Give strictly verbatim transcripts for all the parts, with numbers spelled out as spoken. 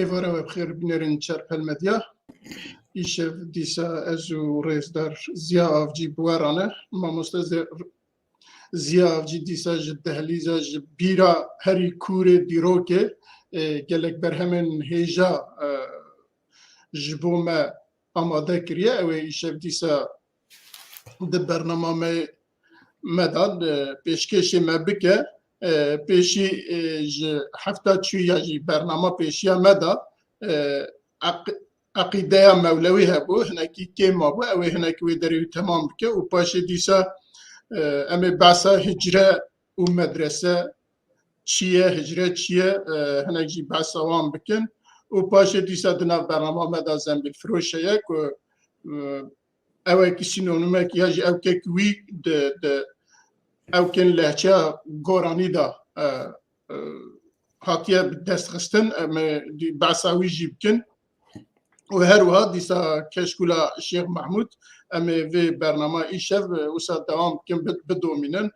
Êvara we bi xêr bînerên Çarpel Medya. Îşev dîsa ez û rêzdar Ziya Avcî bi we re ne. Mamoste Ze-, Ziya Avcî dîsa ji dehlîza, ji bîra herî kûrê dîrokê, e, gelek berhemên hêja, e, ji bo me amade kiriye. Ew ê îşev dîsa di bernama me, me de, e, pêşkêşê me bike. E, pêşî, e, ji hefta çû ya jî bernama pêşiya me de, e, eq-, eqîdeya Mewlewî hebû, hinekî kêm mabû, ew ê hinek wê derê wî temam bike û paşê dîsa, e, em ê behsa hicre û medrese çi ye, hicre çi ye, e, hinek jî behsa wan bikin û paşê dîsa di nav bernama me de Zembîlfiroş heye ku, e, ewekî sînonîmek ya jî ewkek wî di, di ewkên lehçeya goranî de, e, e, hatiye bi dest xistin, em ê dî behsa wî jî bikin. Û her wiha dîsa keşkûla Şêx Mehmûd, em ê vê bernama îşev, e, wisa dewam bikin, bi-, bidomînin.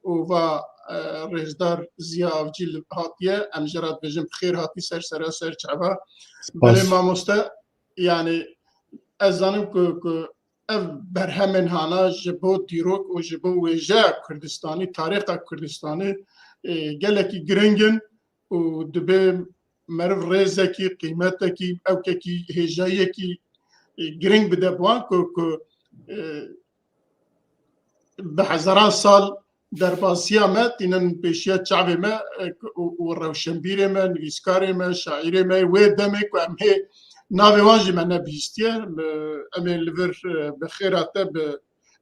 Û va, e, rêzdar Ziya Avcî li hatiye, em jê re dibêjin bi xêr hatî ser sera ser çava. Belê mamoste, yani ez zanim ku, ku ev berhemên hana ji bo dîrok û ji bo wêjeya Kurdistanî, tarîxa Kurdistanî, e, gelekî giring in û dibê meriv rêzekî, qîmetekî, ewkekî hêjayiyekî, e, giring bide bi wan ku, ku, e, bi hezaran sal derbasiya me tînin pêşiya çavê me, e, û, û rewşenbîrê me, nivîskarê me, şaîrê me, wê demê ku em hê navê wan jî me nebihîstiye, e, em ê li vir, e, bi xêra te, bi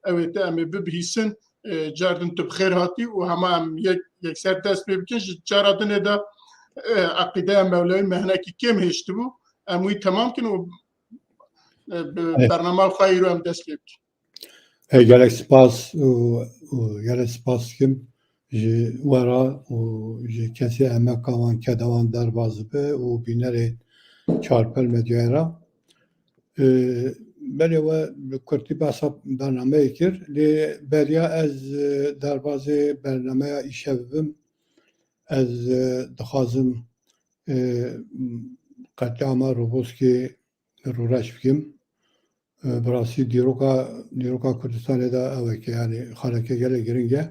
ewê te em ê bibihîsin. E, cardin tu bi xêr hatî û hema em yek, yekser dest pê bikin. Ji cara dinê de, e, eqîdeya Mewlewî me hinekî kêm hêştibû. Em wî temam kin û, e, bi bernama xwe îro em dest pê bikin. Ê, gelek spas û, û gelek spas dikim ji we re û ji kesê emeka wan keda wan derbas dibe û bînerên Çarpel Medyayê re. Ê, belê we bi kurtî behsa bernameyê kir. Lê beriya ez, e, derbazê bernameya îşev bim, ez, e, dixwazim, e, qetlîama Roboskê rûreş bikim. E, bi rastî dîroka, dîroka Kurdistanê de ew e ke, yani xaleke gelek giring e.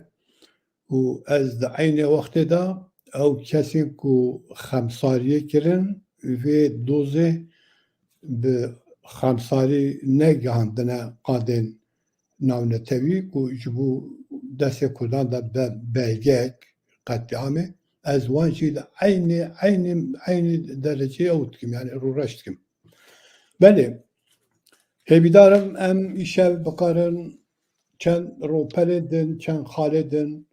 Û ez di eynê wextê de ew kesên ku xemsariyê kirin, vê dozê bi xemsarî negihandine qadên navnetewî ku ji bo destê Kurdan de be belgeyek qetlîamê, ez wan jî di eynê, eynê, eynê dereceyê ew dikim, yani rûreş dikim. Belê, hêvîdar im em îşev bikarin çend ropelê din, çend xalê din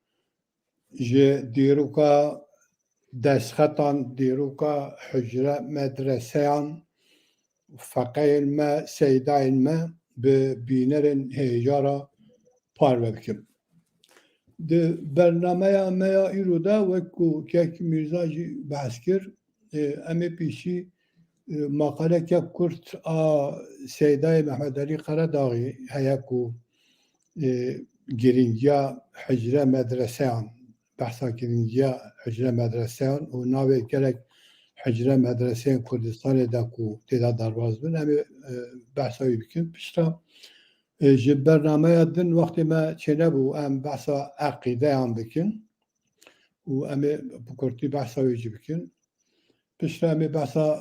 ji dîroka destxetan, dîroka hucre medreseyan, feqeyên me, seydayên me bi bînerên hêja re parve bikim. Di bernameya me ya îro de, wek ku Kek Mîrza jî behs kir, e, em ê pêşî, e, maqaleke kurt a Seydayê Mehmed Elî Qeredaxî heye ku, e, girîngiya hicre medreseyan, behsa girîngiya hicre medreseyan û navê gelek hicre medreseyên Kurdistanê de ku tê de derbas bin, em ê, e, behsa wî bikin. Piştre, e, ji bernameya din wextê me çênebû, em behsa eqîdeyan bikin û em ê bi kurtî behsa wê jî bikin. Piştre em ê behsa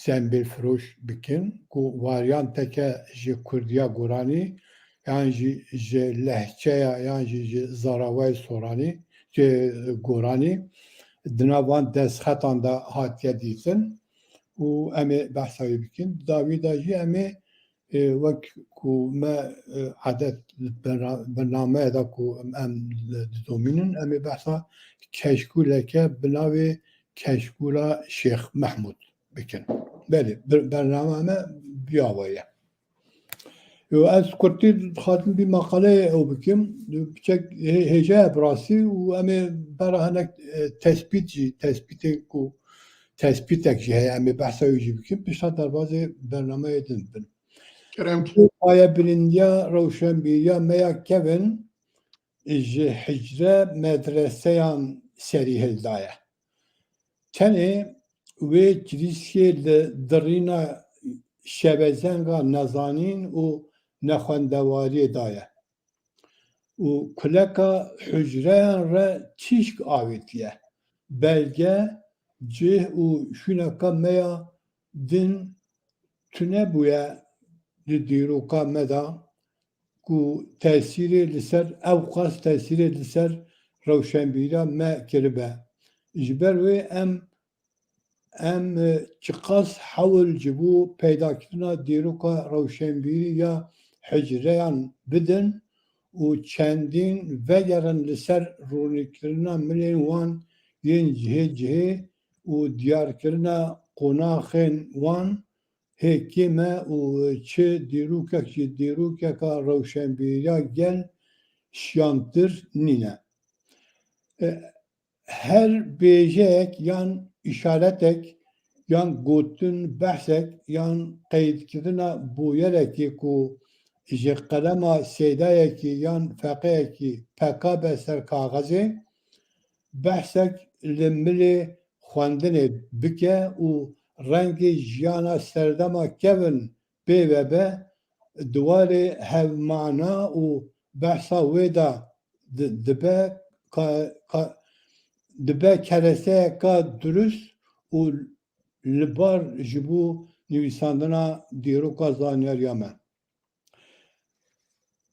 Zembîlfiroş bikin ku varyanteke ji kurdiya goranî yan jî ji lehçeya yan jî ji zarawayê soranî, ji goranî di nav van destxetan de hatiye dîtin û em ê behsa wê bikin. Di dawî de jî em ê, e, wek ku me, e, edet li berna-, bernameyê de ku em didomînin, em ê behsa keşkûleke bi navê Keşkûla Şêx Mehmûd bikin. Belê, bir-, bername me biyawe ye. Yo, ez kurtî dixwazim bî maqaleyê ew bikim. Piçek hê-, hêja ye bi rastî û em ê bera hinek, e, tespît jî, tespîtên ku, tespîtek jî heye, em ê behsa wî jî bikin. Pişta derbazê bernameyê din bin. Kerem. Payebilindiya rewşenbîriya me ya kevin ji hicre medreseyan serî hildaye. Tenê wê kirîskê li dirîna şevezenga nezanîn û nexwendewariyê daye û kuleka hucreyan re tîşk avêtiye. Belge, cih û şûneka me ya din tune bûye di dîroka me de ku tesîrê li ser, ewqas tesîrê li ser rewşenbîriya me kiribe. Ji ber wê em, em, e, çiqas hewl ji bo peydakirina dîroka rewşenbîrî ya hicreyan bidin û çendîn vegerin li ser rûnîkirina milên wan yên cihê cihê û diyarkirina qonaxên wan hê kêm e û çi dîrokek ji dîrokeka rewşenbîriya gel şiyantir nîne. E, her bêjeyek yan îşaretek yan gotin behsek yan qeydkirina bûyerekê ku ji qelema seydayekî yan feqeyekî peka be ser kaxezê, behsek li milê xwendinê bike û rengê jiyana serdema kevin pê ve be, di warê hevmana û behsa wê de di-, dibe ka-, ka-, dibe keresteyeka durust û li bar ji bo nivîsandina dîroka zanyariya me.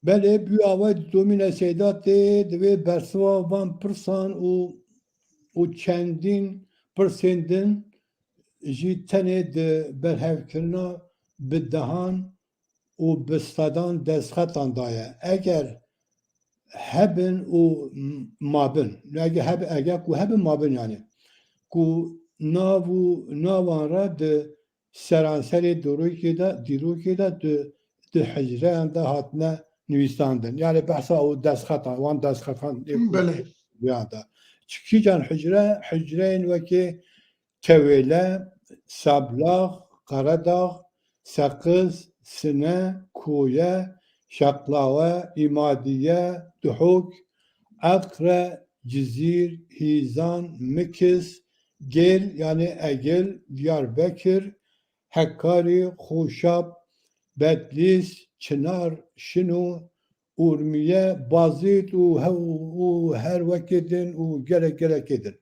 Belê, bûya we domîne seyda tê, divê bersiva van pirsan û, û çendîn pirsên din jî tenê di berhevkirina bi dehan û bi sedan destxetan daye. Eger hebin û m-, mabin, eger heb-, eger ku hebin mabin, yani ku nav û navan re di seranserê dîrokê de, dîrokê de di, di hicreyan de hatine nivîsandin. Yani behsa û destxetan, wan destxetan ê ku Belê. ya de. Çi kîjan hicre, hicreyên wekê Kewêle, Sablax, Qeredax, Seqiz, Sine, Koye, Şeqlawe, Îmadiye, Duhok, Eqre, Cizîr, Hîzan, Mikis, Gêl, yani Egil, Diyarbekir, Hekarî, Xoşap, Bedlîs, Çinar, Şino, Urmiye, Bazîd û he-, û her wekê din û gelek gelekê din.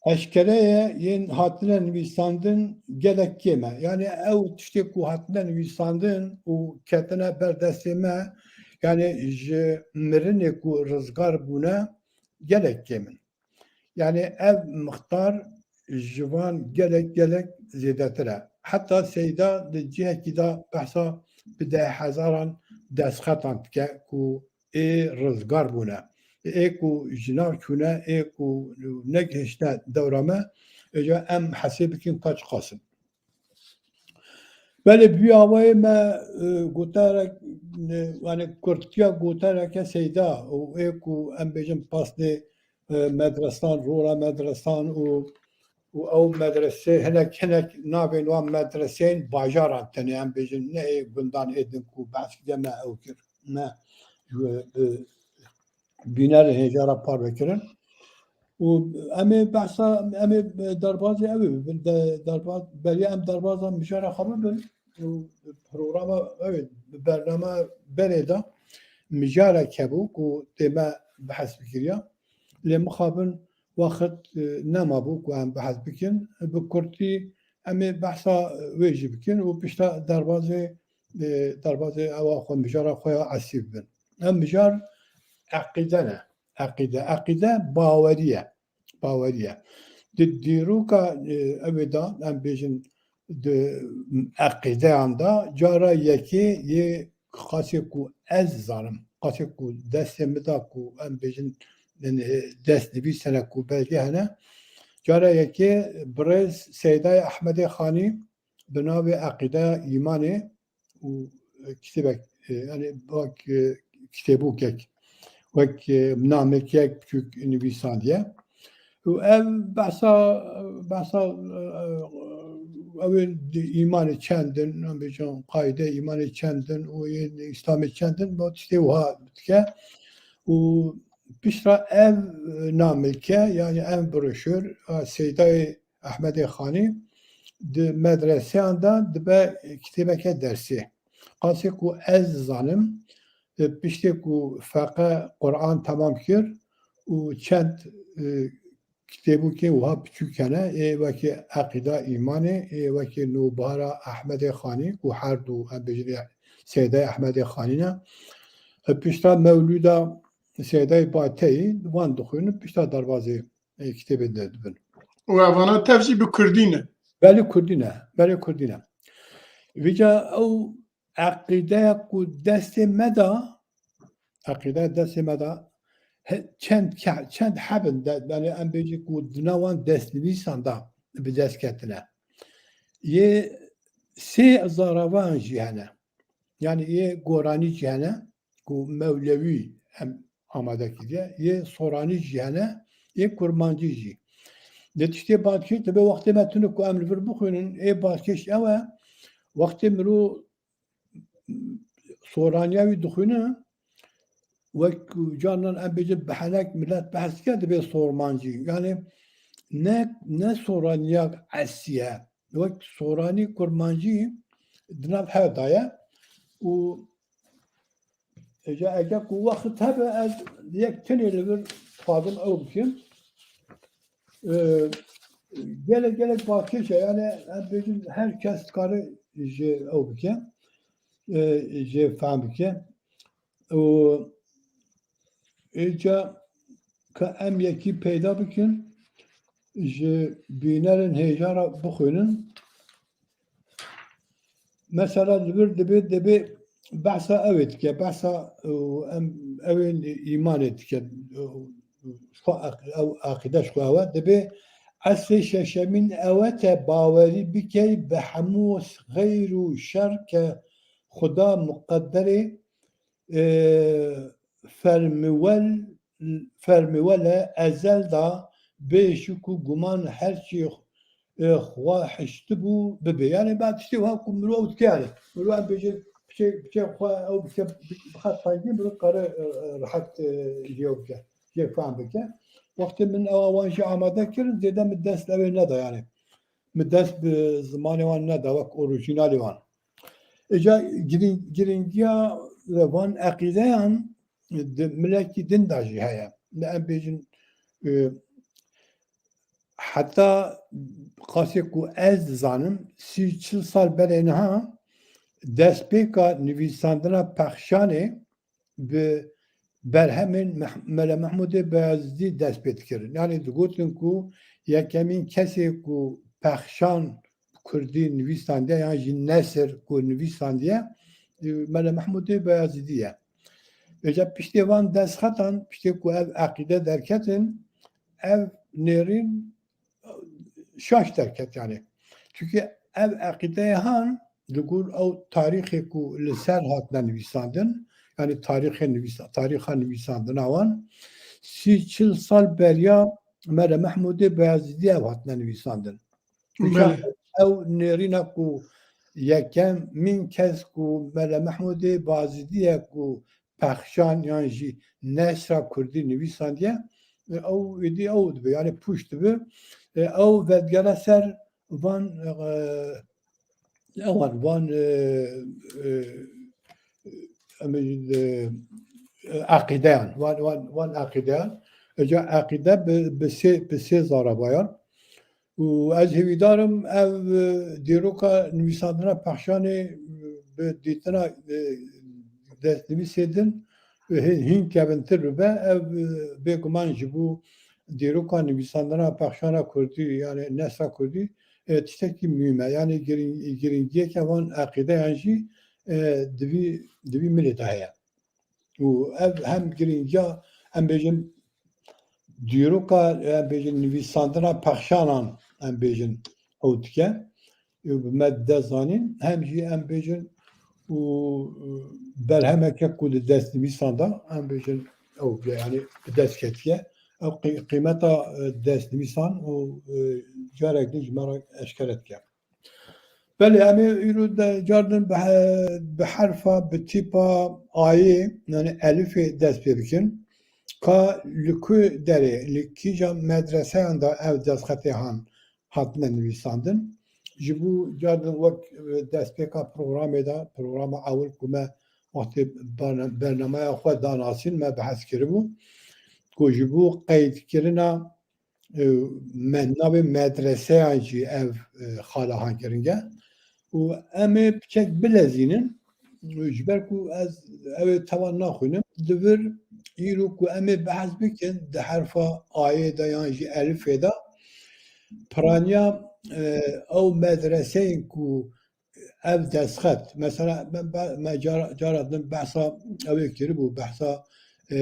Eşkere ye, yên hatine nivîsandin gelek kêm e. Yani ew tiştê ku hatine nivîsandin û ketine ber destê me, yani ji mirinê ku rizgar bûne gelek kêm in. Yani ev mixtar ji van gelek gelek zêdetir e. Heta Seyda di cihekî de behsa bi deh hezaran destxetan dike ku ê rizgar bûne. Ê ku ji nav çûne, ê ku negihişte dewra me, êca em hesê bikin ka çiqas in. Belê, bûya wê me, e, gotarek, e, yani kurtiya gotareke Seyda û ê ku em bêjin pasnê, e, medresan, rola medresan û, û ew medrese, hinek, hinek navên wan medreseyên bajaran tenê em bêjin, ne ê gundan ê din ku behs kide me ew kir, me ji, e, bînerên hêja re parve kirin. Û em ê behsa, em ê derbazê ew ê bibin. De-, derba-, beriya em derbaza mijara xwe bibin, û programa ew ê, bi bernama berê de mijarek hebû ku tê me behs bikiriya. Lê mixabin wext, e, nemabû ku em behs bikin. Bi kurtî em ê behsa wê jî bikin û pişta derbazê, e, derbazê ewa xwe, mijara xwe ya esî bibin. Ev mijar eqîde ne. Eqîde. Eqîde bawerî ye. Bawerî ye. Di dîroka, e, ew ê de, em bêjin, di eqîdeyan de, cara yekê yê qasê ku ez zanim, qasê ku destê min de ku em bêjin, e, destnivîs hene ku belge hene, cara yekê birêz Seydayê Ehmedê Xanî bi navê Eqîdeya Îmanê û kitêbek, e, yani wek, e, kitêbûkek, wek, e, namekek biçûk nivîsandiye. Û ev behsa, behsa, e, ew ê di îmanê çend in, em bêjin qaîde îmanê çend in û yên Îslamê çend in, bo tiştê wiha dike. Û pişta ev namilke, yani ev broşür, a, Seydayê Ehmedê Xanî di medreseyan de dibe kitêbeke dersê. Qasê ku ez zanim, e, piştê ku feqe Quran temam kir û çend, e, kitêbûkê wiha piçûk hene, ê wekî Eqîda Îmanê, ê wekî Nûbara Ehmedê Xanî, ku her du, em bêjin, Seydayê Ehmedê Xanî ne. E, pişta Mewlûda Seydayê Bateyî, wan dixwînin, pişta derbazê, e, kitêbê de dibin. Û evana tev jî bi kurdî ne? Belê kurdî ne, belê kurdî ne. Vîca ew eqîdeya ku destê me de, eqîdeya destê me de, he-, çend ke-, çend hebin de, yani em bêjin ku di nav wan destnivîsan de bi dest ketine. Yê sê zaravan jî hene. Yani yê goranî jî hene ku Mewlewî em amade kiriye. Yê Soranî jî hene, yê Kurmancî jî. Lê tiştê balkêş dibe wextê me tune ku em li vir bixwînin, ê balkêş ew e, wextê mirov Soraniya wî dixwîne, wek ku carinan em bêjin bi henek milet behs dike, dibe Sormancî. Yani ne, ne Soraniya eslî ye. Wek Soranî, Kurmancî di nav hev de ye û Êca eger ku wext hebe ez yek tenê li vir dixwazim ew bikim. Ee, gelek, gelek balkêş e, yani em bêjin her kes dikare jê ew bike, e, jê fehm bike. Û êca ka em yekî peyda bikin, ji bînerên hêja re bixwînin. Mesela li vir dibê, dibê behsa ew ê dike, behsa, e, em, ew ê îmanê dike, e, xwe aq-, ew aqîde ji xwe ew e, dibê eslê şeşemîn ew e te bawerî bikey bi hemû xeyr û şer ke Xuda muqedderê, e, fermiwel, fermiwel e, ezel da bê şik û guman her çî, e, xwe hiştibû bibe. Yani ben tiştê wiha ku mirov dike yani. Mirov em bêjin piçê, piçê xwe ew bike, bixet tengî mirov kare, e, e, rehet, e, jê ew bike. Jê fehm bike. Wextê min ew wan jî amade kirin, zêde min dest ew ê neda yani. Min dest bi zimanê wan neda, wek orîjinalê wan. Êca giring-, giringiya van eqîdeyan di milekî din de jî heye. Em bêjin, e, heta qasê ku ez dizanim, sî çil sal berê niha destpêka nivîsandina pexşanê bi berhemên Meh-, Mele Mehmûdê Beyazîdî dest pê dikirin. Yani digotin ku yekemîn kesê ku pexşan bi kurdî nivîsandiye yan jî nesir ku nivîsandiye, e, Mele Mehmûdê Beyazîdî ye. Vêca piştê van destxetan, piştê ku ev eqîde derketin, ev nêrîn şaş derket yani. Çünkü ev eqîdeyê han li gor ew tarîxê ku li ser hatine nivîsandin, yani tarîxê nivîsa-, tarîxa nivîsandina wan, sî çil sal beriya Mele Mehmûdê Beyazîdî ew hatine nivîsandin. Belê. Ew nêrîna ku yekemîn kes ku Mele Mehmûdê Beyazîdî ye ku pexşan yan jî neşra kurdî nivîsandiye, e, ew êdî ew dibe, yani pûç dibe. E, ew vedigere ser van, e, ewan, van, e, e, em ê, e, e, eqîdeyan, van, van, van eqîdeyan. Êca eqîde bi, bi sê, bi sê zarabayan. Û ez hêvîdar im ev, e, dîroka nivîsandina pexşanê, e, bi dîtina, e, destnivîsê din, e, hîn, hîn kevintir bibe. Ev, e, bêguman ji bo dîroka nivîsandina pexşana kurdî, yani nesra kurdî, e, tiştekî muhîm e. Yani giring-, giringiyeke van eqîdeyan jî, e, di vî, di vî milê de heye. Û ev hem giringiya, em bêjin, dîroka, em bêjin, nivîsandina pexşanan, em bêjin, ew dike. Û bi me dide zanîn, hem jî em bêjin, û, e, berhemeke ku di destnivîsan de, em bêjin, ew, yani bi dest ketiye. Ew qî-, qîmeta, e, destnivîsan û, e, carek din ji me re eşkere dike. Belê, em ê îro de cardin bi he-, bi herfa, bi tîpa ayê, yani elifê dest pê bikin. ka li ku derê, li kîja medreseyan de ev destxetê han hatine nivîsandin. Ji bo cardin wek, e, destpêka programê de, programa ewil ku me wextê berne-, bernameya xwe danasîn, me behs kiribû ku ji bo qeydkirina, e, me navê medreseyan jî ev, e, xala han giring e. Û em ê piçek bilezînin, ji ber ku ez ew ê tewa naxwînim. Li vir îro ku em ê behs bikin di herfa ayê de yan jî elifê de, piraniya, e, ew medreseyên ku ev destxet, mesela me, me, me cara, cara din behsa ew ê kiribû, behsa, e,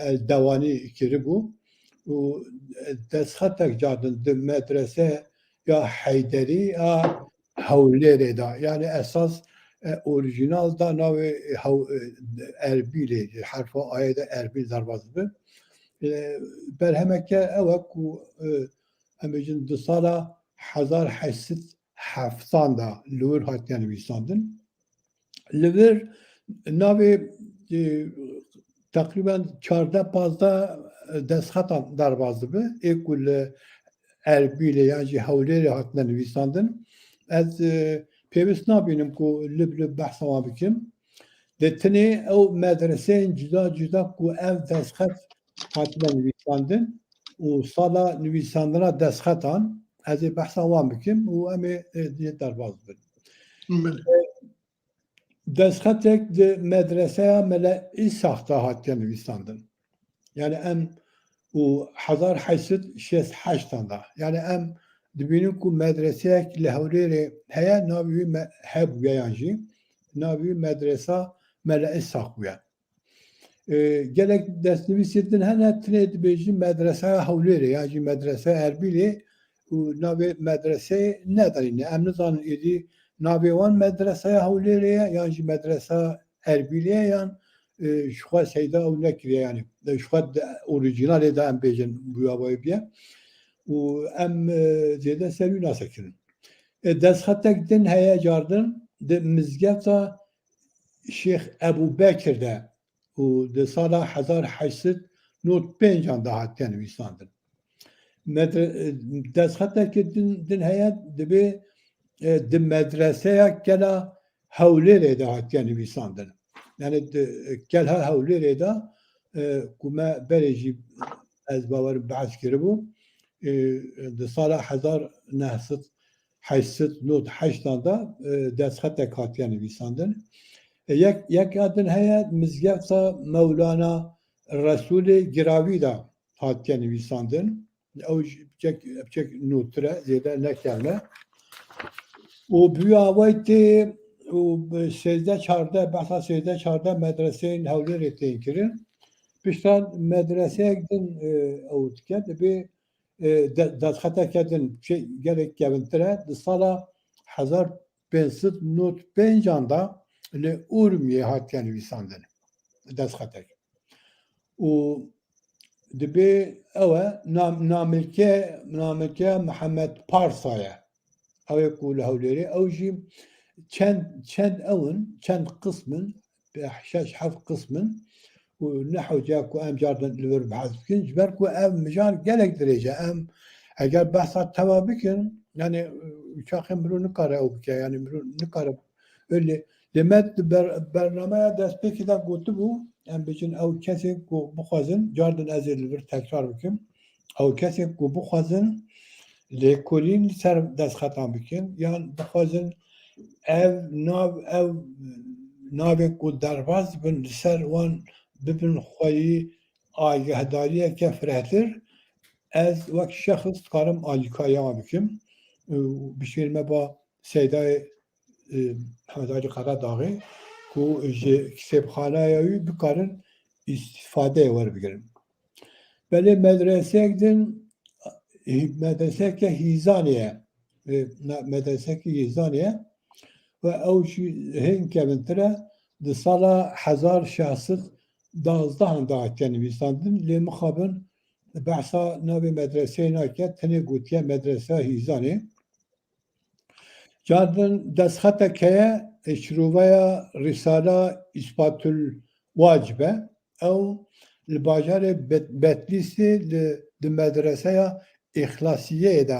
el dewanî kiribû û destxetek cardin di medrese ya Heyderî ya Hewlêrê de. Yani esas, e, orijinal da navê Hew-, e, Erbîlê, herfa ayê de Erbîl derbas dibe. E, berhemeke ew e ku, e, em bêjin di sala hezar heşt sed heftan de li wir hatiye nivîsandin. Li vir navê, e, teqrîben çardeh pazdeh destxetan derbas dibe, ê ku li Erbîlê yan jî Hewlêrê hatine nivîsandin. Ez, e, pêwist nabînim ku lib lib behsa wan bikim. Di tinê ew medreseyên cuda cuda ku ev destxet hatine nivîsandin û sala nivîsandina destxetan, ez ê behsa wan bikim û em ê, e, yê derbas bin. Belê. Destxetek di medreseya Mele Îsaq de hatiye nivîsandin. Yani em û hezar heşt sed şêst heşt an de. Yani em dibînin ku medreseyek li Hewlêrê heye, navê wî me-, hebûye yan jî navê wî medresa Mele Îsaq bûye. E, gelek destnivîsê din hene, tinê dibêjin medreseya Hewlêrê yan jî medreseya Erbîlê û navê medreseyê nedanîne. Em nizanin êdî navê wan medreseya Hewlêrê ye yan jî medresa Erbîlê ye yan, e, ji xwe seyda ew nekiriye, yani, e, ji xwe de, orîjînalê de em bêjin bi awayê bûye. Û em, e, zêde ser wî nasekirin. E, destxetek din heye cardin di mizgefta Şêx Ebû Bekir de û di sala hezar heşt sed nod pênc an de hatiye nivîsandin. Medre-, e, destxeteke din, din heye, dibê, e, di medreseya Kela Hewlêrê de hatiye nivîsandin. Yani di, e, Kelha Hewlêrê de, e, ku me berê jî ez bawerim behs kiribû, e, di sala hezar neh sed heşt sed nod heşt an de, e, destxetek hatiye nivîsandin. E, yek, yek a din heye, mizgefta Mewlana Resulê Giravî de hatiye nivîsandin. Ew jî piçek, piçek nûtir e, zêde ne kevn e. Û bi wî awayî tê û bi sêzdeh çardeh, behsa sêzdeh çardeh medreseyên Hewlêrê tên kirin. Piştan medreseyek din, e, ew dike, dibê, e, de-, destxeteke din, şey, gelek kevintir e. Di sala hezar pênc sed nod pênc an de li Urmiyê hatiye nivîsandin destxetek. Û dibê ew e, nam-, namilke, namilke Mihemed Parsa ye. Ew ê ku li Hewlêrê, ew jî çend, çend ew in, çend qism in, şeş heft qism in û ne hewce ku em cardin li vir behs bikin, ji ber ku ev mijar gelek dirêj e. Em eger behsa tewa bikin, yani, çaxê mirov nikare ew bike, yani mirov nikare. Öyle, lê me di ber-, bernameya destpêkê de gotibû, em bêjin ew kesên ku bixwazin, cardin ez ê li vir tekrar bikim, ew kesên ku bixwazin lêkolîn li ser destxetan bikin, yan bixwazin ev nav, ev navên ku derbas dibin li ser wan bibin xweyî agahdariyeke firehtir, ez wek şexs dikarim alîkariya wan bikim. Û bişêrime ba Seydayê, e, Mehmet Alî Karadaxê ku ji kitêbxaneya wî bikarin îstîfadeyê werbigirin. Belê medreseyek din, hî-, medreseke Hîzanê ye. E, na-, medreseke Hîzanê ye. Ve ew jî hên kevintir e. Di sala hezar şeş sed duwazdeh de hatiye nivîsandin. Lê mixabin behsa navê medreseyê nake, tenê gotiye Medresa Hîzanê. Cardin destxetek heye, e, şirovaya Risala Îspatul Wacib e. Ew li bajarê Bet-, Betlîsê li, di medreseya Îxlasiyeyê de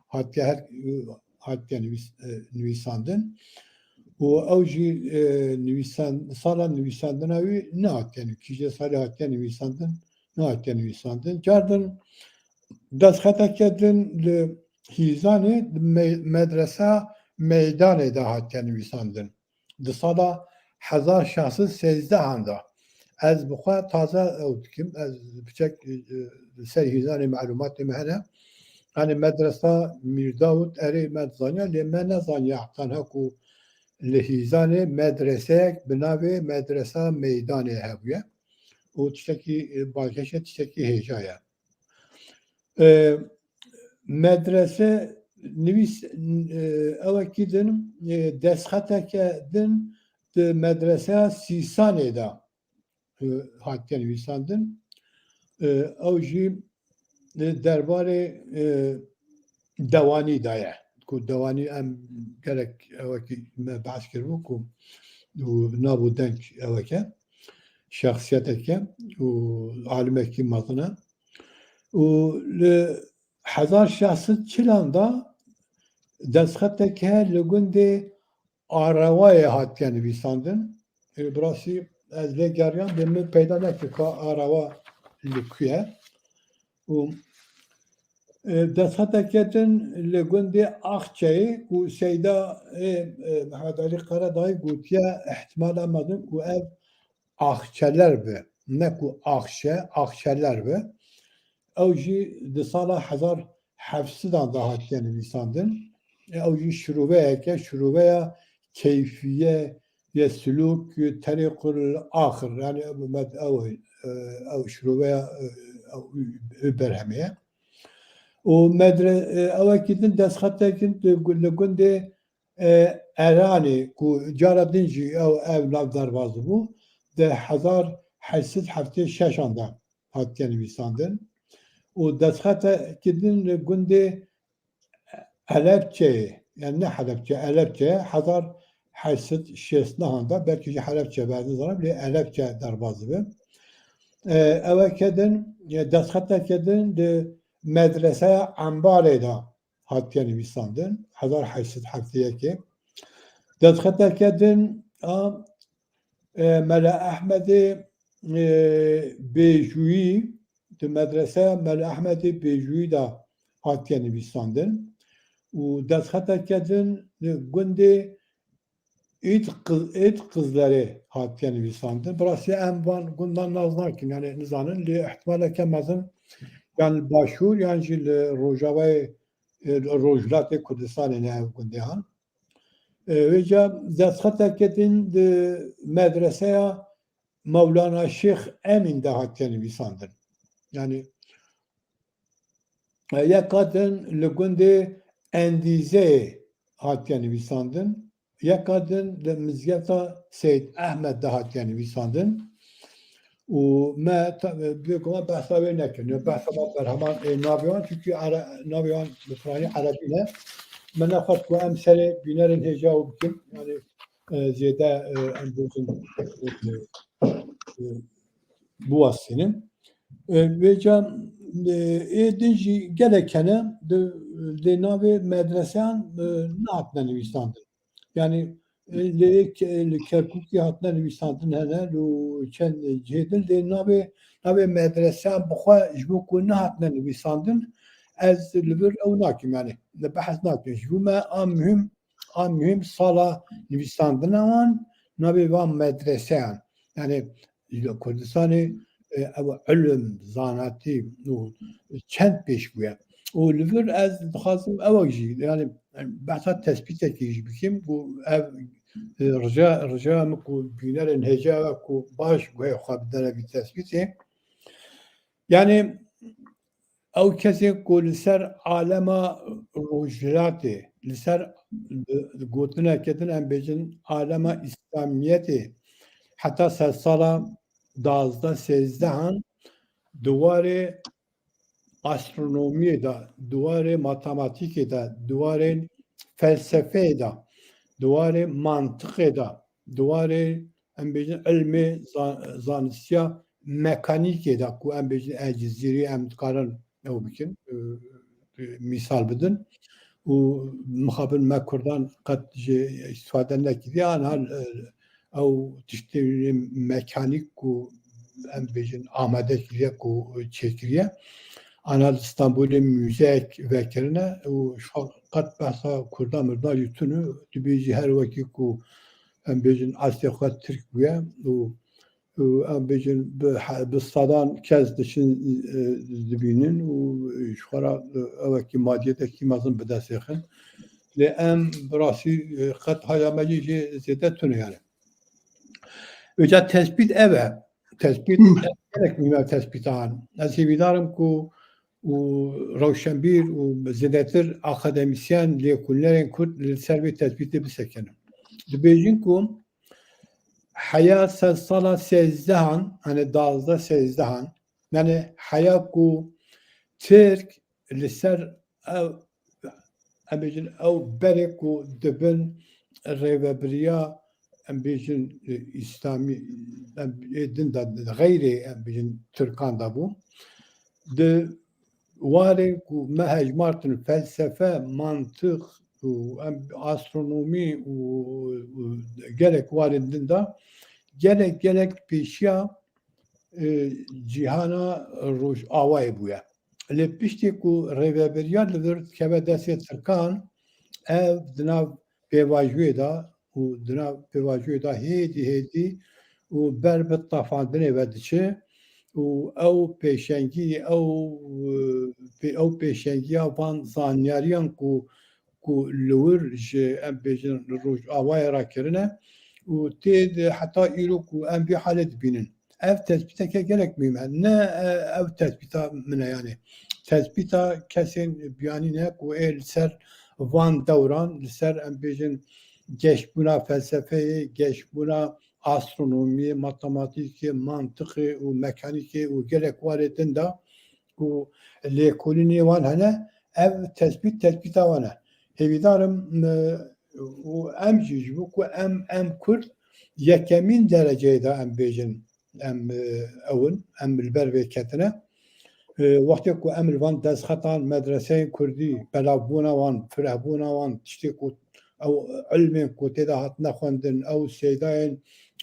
hatiye her, hatiye nivîs-, e, nivîsandin. Û ew jî, e, nivîsan-, sala nivîsandina wî nehatiye nivî-, kîje salê hatiye nivîsandin, nehatiye nivîsandin. Cardin destxeteke din li Hîzanê, di me-, medresa Meydanê de hatiye nivîsandin. Di sala hezar şeş sed sêzdeh an de. Ez bi xwe taze ew dikim. Ez piçek, e, li ser Hîzanê melûmatê me hene. Yanî medresa Mîr Dawud erê me dizaniya, lê me nezaniya tenha ku li Hîzanê medreseyek bi navê Medresa Meydanê hebûye. Û tiştekî, e, balkêş e, tiştekî hêja ye. E, medrese nivîs, e, ewekî din, e, destxeteke din di medreseya Sîsanê de, e, hatiye nivîsandin. E, ew jî, e, derbarê, e, dewanî de ye. Ku dewanî em gelek ewekî me behs kiribû ku û nabû deng eweke, şexsiyeteke û alimekî mezin e. Û li hezar şeş sed çilan de destxeteke li gundê Arawayê hatiye nivîsandin. E, bi rastî ez lê geriyam, lê min peyda nekir ka Arawa li ku ye. Û, e, destxeteke din li gundê Axçeyê ku Seyda, e, e, Mehmet Alî Karadayî gotiye, ihtimala mezin ku ev Axçeler bi, ne ku Axşe, Axçeler bi. Ew jî di sala hezar heft sedan de hatiye nivîsandin. E, ew jî şirûveyeke, şirûveya keyfiye ye sulûk terîqul axir. Yanî ew med-, ew, e, ew şirûveya, e, ew, ew berhemê ye. Û medre-, e, ewekî din destxetekî li gu-, li gundê, e, Eranê ku cara din jî ew, ev nav derbas bû, di hezar heşt sed heftê şeş an de hatiye nivîsandin. Û destxetekî din li gundê Elepçeyê, yani ne Helepçe, Elepçe, hezar heşt sed şêst nehan de, belkî jî Helepçe be, ez nizanim, lê Elepçe derbas dibe. E, eweke din, e, destxeteke din di medreseya Embarê de hatiye nivîsandin, hezar heşt sed heftê yekê. Destxeteke din a, e, Mele Ehmedê, e, Bêjûyî, di medreseya Mele Ehmedê Bêjûyî de hatiye nivîsandin. Û destxeteke din di gundê Êd Qiz-, Êd Qizlerê hatiye nivîsandin. Bi rastî em van gundan nas nakin, yani nizanin, lê ihtimaleke mezin yan li Başûr yan jî li Rojavayê, e, Rojhilatê Kurdistanê ne ev gundehan. E, vêca destxeteke din di medreseya Mewlana Şêx Emîn de hatiye nivîsandin. Yani, e, yeka din li gundê Endîzeyê hatiye nivîsandin. Yeka din li mizgefta Seyd Ehmed de hatiye nivîsandin. Û me ta-, bê ku me behsa wê nekin. Ya behsa me berheman ê navê wan, çunkî ere-, navê wan bi piranî erebî ne. Me nexwest ku em serê bînerên hêja û bikin. Yani, e, zêde, e, em bêjin, e, e, biwestînin. E, vêca, e, ê din jî gelek hene, di, lê navê medreseyan, e, nehatine nivîsandin. Yani, e, lê ke-, li Kerkûkê hatine nivîsandin hene, li çend cihê din, lê navê, navê medreseyan bi xwe ji bo ku nehatine nivîsandin, ez li vir ew nakim, yani, behs nakim. Ji bo me a muhim, a muhim sala nivîsandina wan, navê van medreseyan. Yani, ji Kurdistanê, e, ew ilim, zanatî û çend pêş bûye. Û li vir ez dixwazim ew jî, yani, behsa tespîtekî jî bikim, ku ev, e, rija, rija min ku bînerên hêja ew ku baş guhê xwe bidene vî tespîtê. Yani, ew kesên ku li ser alema Rojhilatê, li ser, di, di gotineke din em bêjin alema Îslamiyetê, heta sersala duwazdeh sêzdehan di warê astronomiyê de, di warê matematîkê de, di warê felsefeyê de, di warê mantiqê de, di warê, em bêjin, ilmê za-, zanistiya mekanîkê de ku em bêjin El Cizîrî em dikarin ew bikin, e, e, mîsal bidin û mixabin me Kurdan qet jê îstîfade nekiriye, an hal, e, ew tiştê mekanîk ku em bêjin amade kiriye ku çêkiriye. Ana li Stenbolê muzeyek vekirine û ji xwe qet behsa Kurda mirda jî tune, tu bêjî her wekî ku em bêjin eslê xwe Tirk bûye û, û em bêjin bi he-, bi sedan kes diçin, e, dibînin û ji xwe re, e, ewekî madiyeteke mezin bi dest êxin. Lê em bi rastî, e, qet haya me jî jê zêde tune yani. Îca tespît ev e. Tespît, Hmm. Gelek muhîm e tespîtan. Ez hêvîdar im ku û rewşenbîr û zêdetir akademîsyen, lêkolînerên Kurd li ser vê tespîtê bisekinin. Dibêjin ku heya sedsala sêzdehan, yani duwazdeh sêzdehan, yani heya ku Tirk li ser ev, em bêjin, ew berê ku dibin rêvebiriya, em bêjin, e, îslamî, em, ê din de, xeyrê, em bêjin, Tirkan de bû. Di warê ku me hejmartin felsefe, mantiq û em astronomî û, û gelek warên din de gelek, gelek pêşiya, e, cîhana Rojavayê bûye. Lê piştî ku rêveberiya li vir dikeve destê Tirkan, ev di nav pêvajoyê de û di nav pêvajoyê de hêdî hêdî û ber bi tafandinê ve diçe û ew pêşengî, ew, e, pê-, ew pêşengiya van zanyariyan ku, ku li wir ji, em bêjin, li Rojavayê re kirine û tê de heta îro ku em vî halê dibînin. Ev tespîteke gelek muhîm e. Ne, e, ev tespîta min e, yani. Tespîta kesên biyanî ne ku ê li ser van dewran, li ser, em bêjin, geşbûna felsefeyê, geşbûna astronomiyê, matematîkê, mantiqê û mekanîkê û gelek warê din de ku lêkolînê wan hene, ev tespît, tespîta wan e. Hêvîdar im, e, û em jî ji bo ku em, em Kurd yekemîn dereceyê de em bêjin, em, e, ew in, em li ber vê ketine. E, wextê ku em li van destxetan, medreseyên Kurdî, belavbûna wan, firehbûna wan, tiştê ku ew ilmên ku tê de hatine xwendin, ew seydayên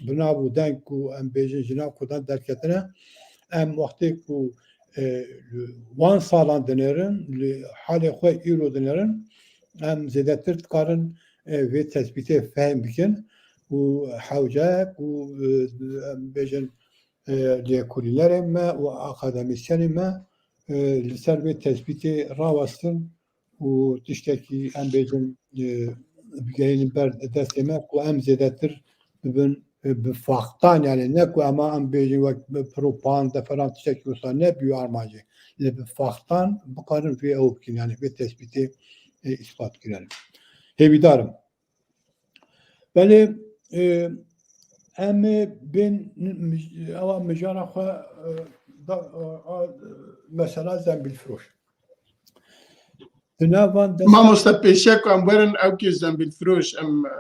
bi nav û deng ku em bêjin ji nav Kurdan derketine, em wextê ku, e, wan salan dinêrin, li halê xwe îro dinêrin, em zêdetir dikarin, e, vê tespîtê fehm bikin û hewce ye ku, e, em bêjin, e, lêkolînerên me û akademîsyenên me, e, li ser vê tespîtê rawestin û tiştekî em bêjin, e, bigehînin ber destê me ku em zêdetir bibin, e, bi faxtan, yani ne ku ema em bêjin wek bi propan, deferan tiştekî wisa ne bîyo armancê. Lê bi faxtan bikarin vê ew bikin, yani vê tespîtê, e, îspat kirin. Hêvîdar im. Belê, e, em ê bên mij-, ewa mijara xwe, e, da, a, a, mesela zembîlfiroş. Di nav van dest- Mamoste, pêşiya ku em werin ewkê zembîlfiroş, em, e,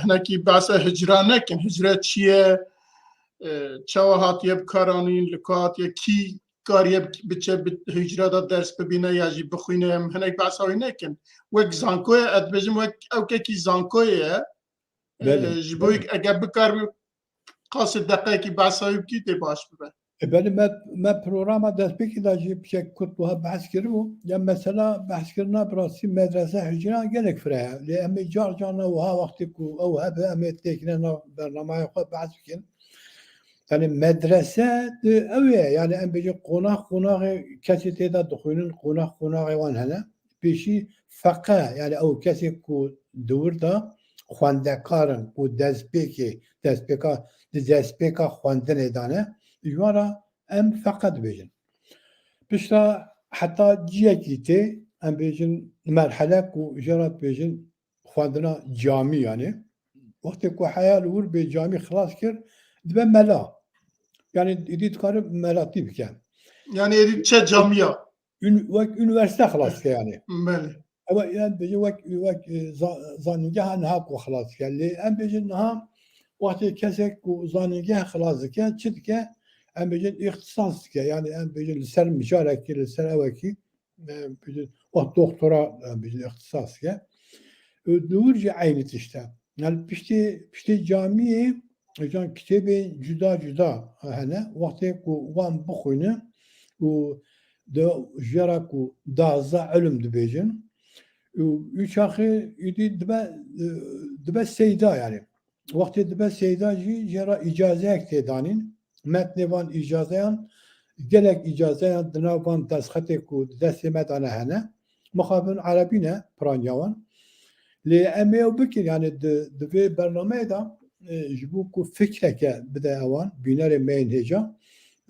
hinekî behsa hicra nekin. Hicra çi ye? E, çawa hatiye bikaranîn? Li ku hatiye? Kî kariye bi-, biçe bi hicra de ders bibîne ya jî bixwîne? Em hinek behsa wî nekin. Wek zankoye, ez dibêjim wek ewkekî zankoyê ye. Belê. E, ji bo yek eger bikaribî qasê deqeyekî behsa wî bikî tê baş bibe. E, belê me, me programa destpêkê de jî piçek kurt wiha behs kiribû. Ya mesela behskirina bi rastî medrese hicra gelek fireh e. Lê em ê car carna wiha wextê ku ew hebe em ê têkine nav bernameyê xwe behs bikin. Yani medrese de ew ye. Yani em bêjin qonax qonaxê kesê tê de dixwînin, qonax qonaxê wan hene. Pêşî feqe, yani ew kesê ku di wir de xwendekar in, ku destpêkê, destpêka, di destpêka xwendinê de ne, ji wan re em feqe dibêjin. Piştre heta ciyekî tê, em bêjin merhele ku jê re dibêjin xwendina camî, yani. Wextê ku heya li wir bê camî xilas kir, dibe mela. Yani êdî dikare melatî bike. Yani êdî çe camiya? Ün-, wek unîversîte xilas dike yani. Belê. Ew e, em bêjin wek, wek, e, za-, zanîngeha niha ku xilas dike. Lê em bêjin niha wextê kesek ku zanîngeh xilas dike, çi dike? em bêjin îxtisas dike. Yani em bêjin li ser mijarekî, li ser ewekî, em bêjin wek doktora, em bêjin îxtisas dike. Û dûr jî eynî tişt e. Yani piştî, piştî camiyê, hocam, kitêbên cuda cuda hene. Wextê ku wan bixwîne û de jê re ku dazdeh ilim dibêjin. Û wî çaxê êdî dibe, e, dibe seyda yani. Wextê dibe seyda jî jê re îcazeyek tê danîn. Metnê van îcazeyan, gelek îcazeyan di nav van destxetê ku di destê me de ne hene. Mixabin erebî ne, piraniya wan. Lê em ê ew bikin, yani di, di vê bernameyê de, e, ji bo ku fikreke bide ewan, bînerê me yên hêja,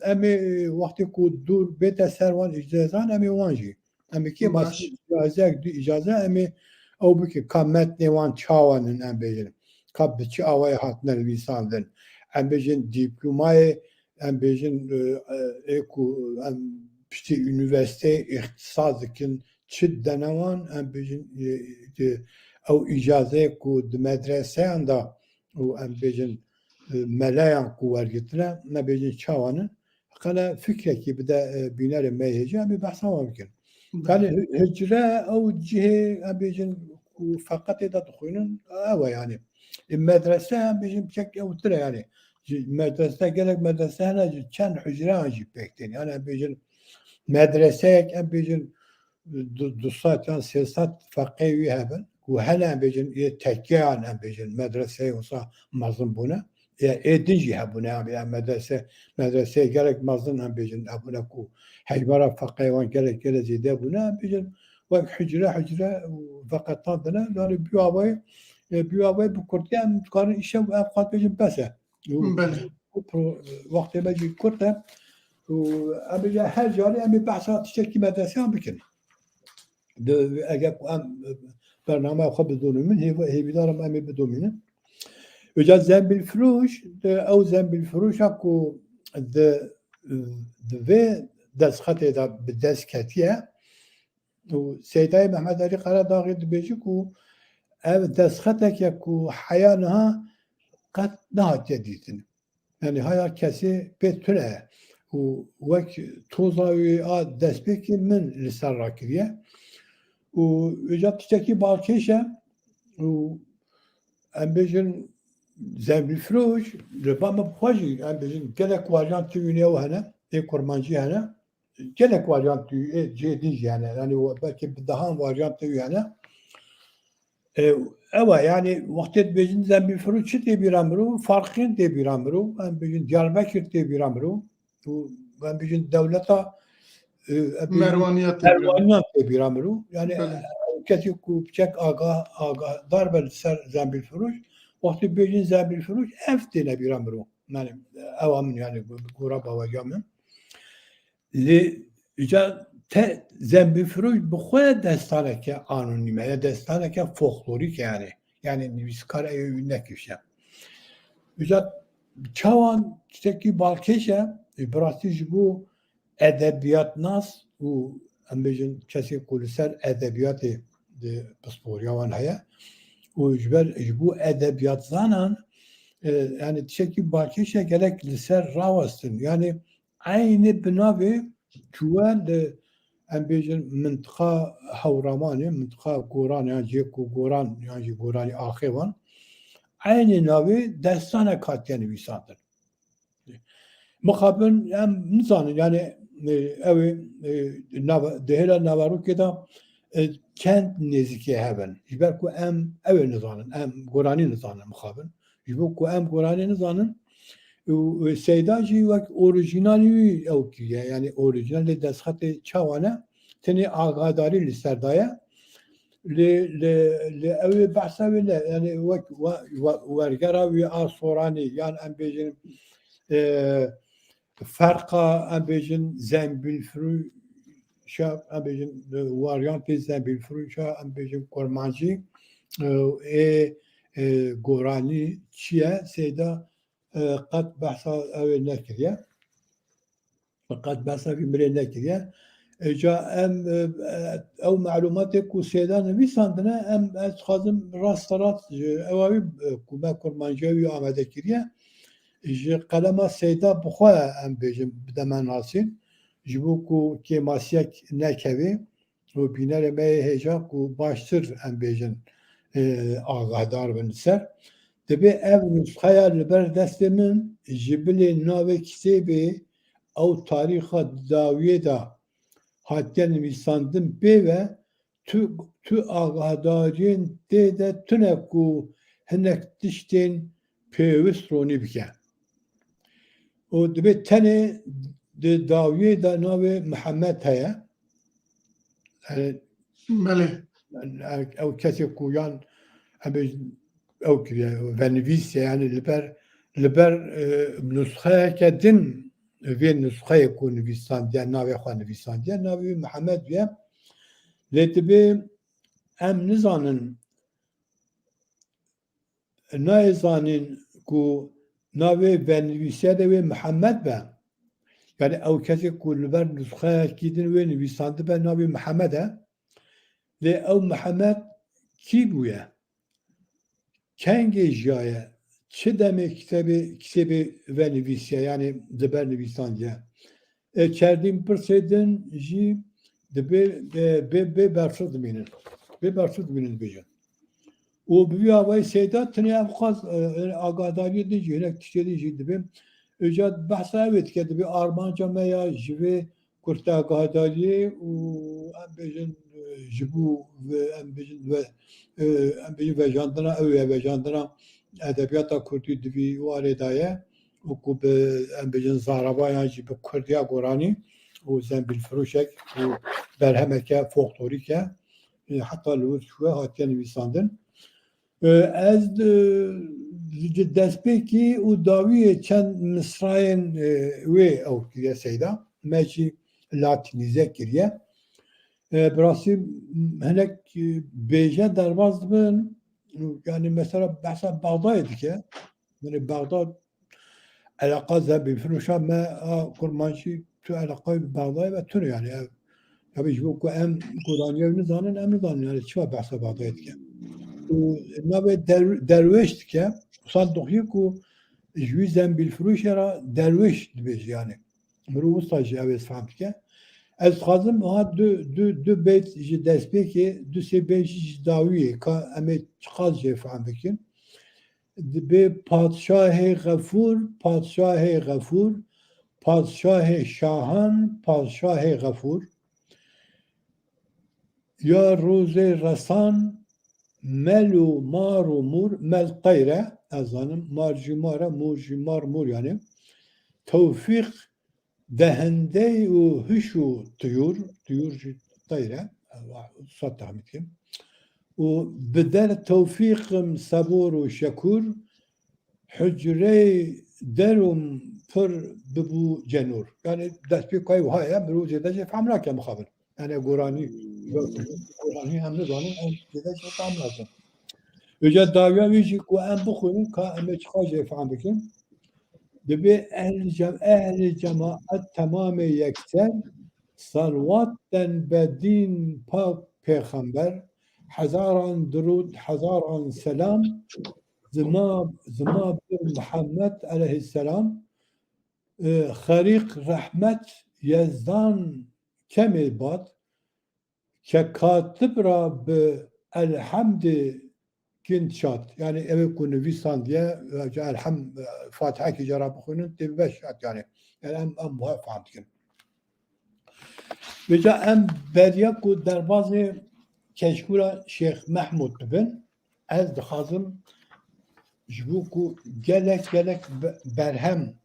em ê, e, wextê ku dûr bête ser wan îcazan, em ê wan jî. Em ê kê Baş. Îcazeyek, du îcaze, em ê ew bikin, ka metnê wan çawan in, em bêjin. Ka bi çi awayê hatine nivîsandin. Em bêjin dîplomayê, em bêjin, e, e, ê ku em piştî unîversîteyê îxtisas dikin, çi dene wan, em bêjin, e, e, ew îcazeyê ku di medreseyan de û em bêjin, e, meleyan ku wergirtine, me bêjin çawan in. Qele fikrekî bide, e, bînerê me hêja, em ê behsa wan bikin. Belê. Yani hi-, hicre ew cihê, em bêjin, ku feqetê de dixwînin, ew e yani. E, medrese, em bêjin, çek ew tire yani. Ji medrese, gelek medrese hene, ji çend hicreyan jî pêk tên. Yani em bêjin, medreseyek, em bêjin, du, du sed yan sê sed feqê wî hebin. Û hene, em bêjin, ê tekyeyan, em bêjin, medreseyê wisa mezin bûne. Ê, ê din jî hebûne, em, em medrese, medreseyê gelek mezin, em bêjin, hebûne ku hejmara feqeyê wan gelek, gelek zêde bûne, em bêjin, wek hicre, hicre û feqetan dine, yani bi awayê, e, bi awayê bi kurtî em dikarin îşev ev qat bêjin bes e. Û Belê. Pro-, wextê me jî kurt e. Û em ê her carê em ê behsa tiştekî medreseyan bikin. Di, eger ku em, e, bernameya xwe bidomînin, hêv-, hêvîdar im em ê bidomînin. Îca Zembîlfiroş, di, ew Zembîlfiroşa ku di, di vê destxetê de bi dest ketiye, û Seydayê Mehmet Alî Karadaxî dibêje ku ev destxeteke ku heya niha qet nehatiye dîtin. Yani haya kesê pê tune ye û wek toza wî a destpêkê min li ser rakiriye. Û îca tiştekî balkêş e û em bêjin Zembîlfiroş, li ba me bi xwe jî, em bêjin, gelek waryantê wî nêw hene, ê kurmancî hene. Gelek waryantê wî, ê cihê din jî hene. Yani belkî bi dehan waryantê wî hene. E, ew e, yani wextê dibêjin Zembîlfiroş çi tê bîra mirov? Farqîn tê bîra mirov. Em bêjin Diyarbekir tê bîra mirov. Û em bêjin dewleta, e, em bêjin Merwaniya tê bîra mirov. Merwaniyan tê bîra mirov. Yani, Belê. E, kesê ku piçek aga-, agahdar be li ser Zembîlfiroş, wextê bêjin Zembîlfiroş, ev têne bîra mirov. Yani, ew a min, yani, gora baweriya min. Lê îca te Zembîlfiroş bi xwe destaneke anonîm e, ya destaneke folklorîk e yani. Yani nivîskar ew wî nekişe. Îca çawan tiştekî balkêş e, bi rastî ji bo edebiyatnas û em bêjin kesê ku li ser edebiyatê di pisporiya wan heye û ji ber ji bo edebiyatzanan, e, yani tiştekî balkêş e gerek li ser rawestin. Yani eynî bi navê çûye li, em bêjin, mintiqa Hewramanê, mintiqa Goran yan jî ku Goran yan jî Goranî axê wan, eynî navê destanek hatiye nivîsandin. Mixabin em nizanin, yani, e, ew ê, e, nava-, di hêla naverokê de, e, çend nêzîkê hebin. Ji ber ku em ew ê nizanin, em Goranî nizanin mixabin. Ji bo ku em Goranî nizanin, û, û Seyda jî wek orîjînalî wî ew kiriye, yani orîjînalê destxetê çawa ne, tenê agadarî li ser daye. Lê, lê, lê ew ê behsa wê ne, yani wek we-, we-, wergera wî a Soranî, yan em bêjin, e, ferqa, em bêjin, Zembîlfirûşa, em bêjin, e, waryantê Zembîlfirûşa, em bêjin, kurmancî, e, ê, e, Goranî çi ye? Seyda, e, qet behsa ew ê nekiriye. Qet behsa vî mirê nekiriye. Îca em, e, e, ew malûmatê ku Seyda nivîsandine, em, ez dixwazim rasterast ji ewa wî, e, ku me kurmanciya wî amade kiriye. ji qelema Seyda bi xwe, em bêjin, bide me nasîn, ji bo ku kêmasiyek nekevê û bînerê me yê hêja ku baştir, em bêjin, e, agahdar bin li ser. Dibê ev nusxeya li ber destê min ji bilê navê kitêbê ew tarîxa dawiyê de hatiye nivîsandin pê ve tu, tu agahdariyên tê de tune ku hinek tiştên pêwist ronî bike. Û dibê tenê di dawiyê de navê Mihemed heye. Yani, Belê. Ew kesê ku yan em bê ew kiriye, venivîsiye, yani li ber, li ber, e, nusxeyeke din vê nusxeyê ku nivîsandiye, navê xwe nivîsandiye, navê wî Mihemed bûye. Lê dibê em nizanin, nayê zanîn ku navê venivîsiyerê wê Mihemed be. Yani ew kesê ku li ber nusxeyekî din wê nivîsandibe navê Mihemed e. Lê ew Mihemed kî bûye? Kengê jiyaye? Çi demê kitêbê, kitêbê venivîsiye, yani di ber nivîsandiye? E, çerdîn pirsê din jî dibê, e, bê, bê bersiv dimînin. Bê bersiv dimînin dibêjin. Û bi vî awayî Seyda tenê ev qas, e, e, agadariyê din jî, hinek tiştê din jî dibê. Îca behsa ew ê dike, dibê armanca me ya ji vê kurtagadariyê û em bêjin, e, ji bo ve, em bêjin ve, e, em bêjin vejandina ew ye, vejandina edebiyata kurdî di vî warê de ye û ku bi, em bêjin, zarava yan jî bi kurdiya goranî û zembîlfiroşek û berhemeke folklorîk e, e, heta li wir çûye hatiye nivîsandin. E, ez, e, ji destpêkî û dawiyê çend misrayên, e, wê ew kiriye Seyda. Me jî latînîze kiriye. E, bi rastî hinek, e, bêje derbas dibin. Yani mesela behsa Bexdayê dike. Yani Bexda eleqa zembîlfiroşa me a kurmancî tu eleqayê bi Bexdayê ve tune yani. Ev, tabii ji bo ku em goraniya wî nizanin, em nizanin yani çima behsa Bexdayê dike. Û navê der-, derwêş dike, wisa dixuye ku ji wî zembîlfiroşê re derwêş dibêje yani. Mirov wisa jî ew ê fehm dike. Ez dixwazim ha du, du, du beyt ji destpêkê, du sê beyt jî ji dawiyê, ka em ê çiqas jê fehm bikin. Dibê padşahê xefûr, padşahê xefûr, padşahê şahan, padşahê xefûr. Ya rûzê resan, mel û mar û mûr, mel teyr e, ez zanim, mar jî mar e, mûr jî mar, mûr yani. Tewfîq dehendey û hiş û tuyûr, tuyûr jî teyr e, wisa tehmîn dikim. Û bi der tewfîqim sebûr û şekûr, hucreyê derum pir bibû cenûr. Yani destpêka wî wiha ye, mirov zêde jê fehm nake mixabin. Yani goranî, goranî em nizanin, em zêde jê fehm nakin. Îca dawiya wî jî ku em bixwînin, ka em ê çiqas jê fehm bikin. Dibê ehl cem-, ehlê cemaet temamê yekser salwat den be dîn pak pêxember, hezaran dirûd, hezaran selam, zima, zima bir Muhammed aleyhisselam, e, xerîq rehmet Yezdan kemê bad, ke katib ra bi elhemdê kin şad. Yani ew ê ku nivîsandiye, elhem, Fatihekî cara bixwînin, tê bibe şad yani. Yani em, em wiha fehm dikin. Vêca em beriya ku derbazê keşkûra Şêx Mehmûd bibin, ez dixwazim ji bo ku gelek, gelek be-, berhem,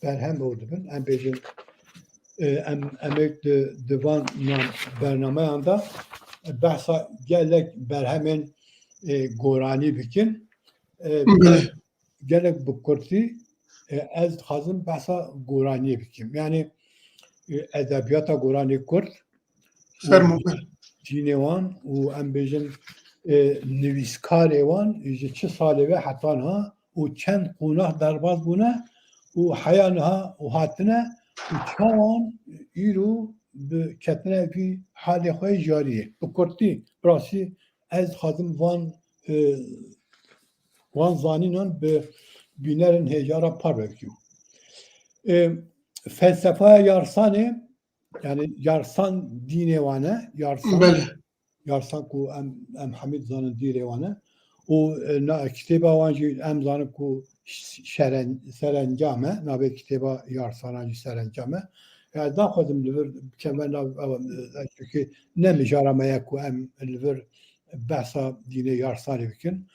berhem ew dibin, em bêjin, e, em, em ê di, di van nan bernameyan de behsa gelek berhemên, e, goranî bikin. E, Belê. Gelek bi kurtî, e, ez dixwazim behsa goraniyê bikim. Yani, e, edebiyata goranê kurd, Fermo, ber. Cînê wan û em bêjin, e, nivîskarê wan ji çi salê ve heta niha û çend qonax derbas bûne û heya niha û hatine û çawan îro bi ketine vî halê xwe jariyê. Bi kurtî, bi rastî ez dixwazim van, e, wan zanînan bi, bînerin hêja re parve bikim. E, felsefeya Yarsanê, yani Yarsan dînê wan e, Yarsan, Belê. Yarsan ku em, em hemî dizanin dîrê wan e. Û, e, na, kitêba wan jî em zanin ku ş-, şeren-, serencam e, navê kitêba Yarsanan jî serencam e. Yani, daxwazim li vir bikem ve nav, ew, e, çünkü ne mijara me ye ku em li vir behsa dînê Yarsanê bikin.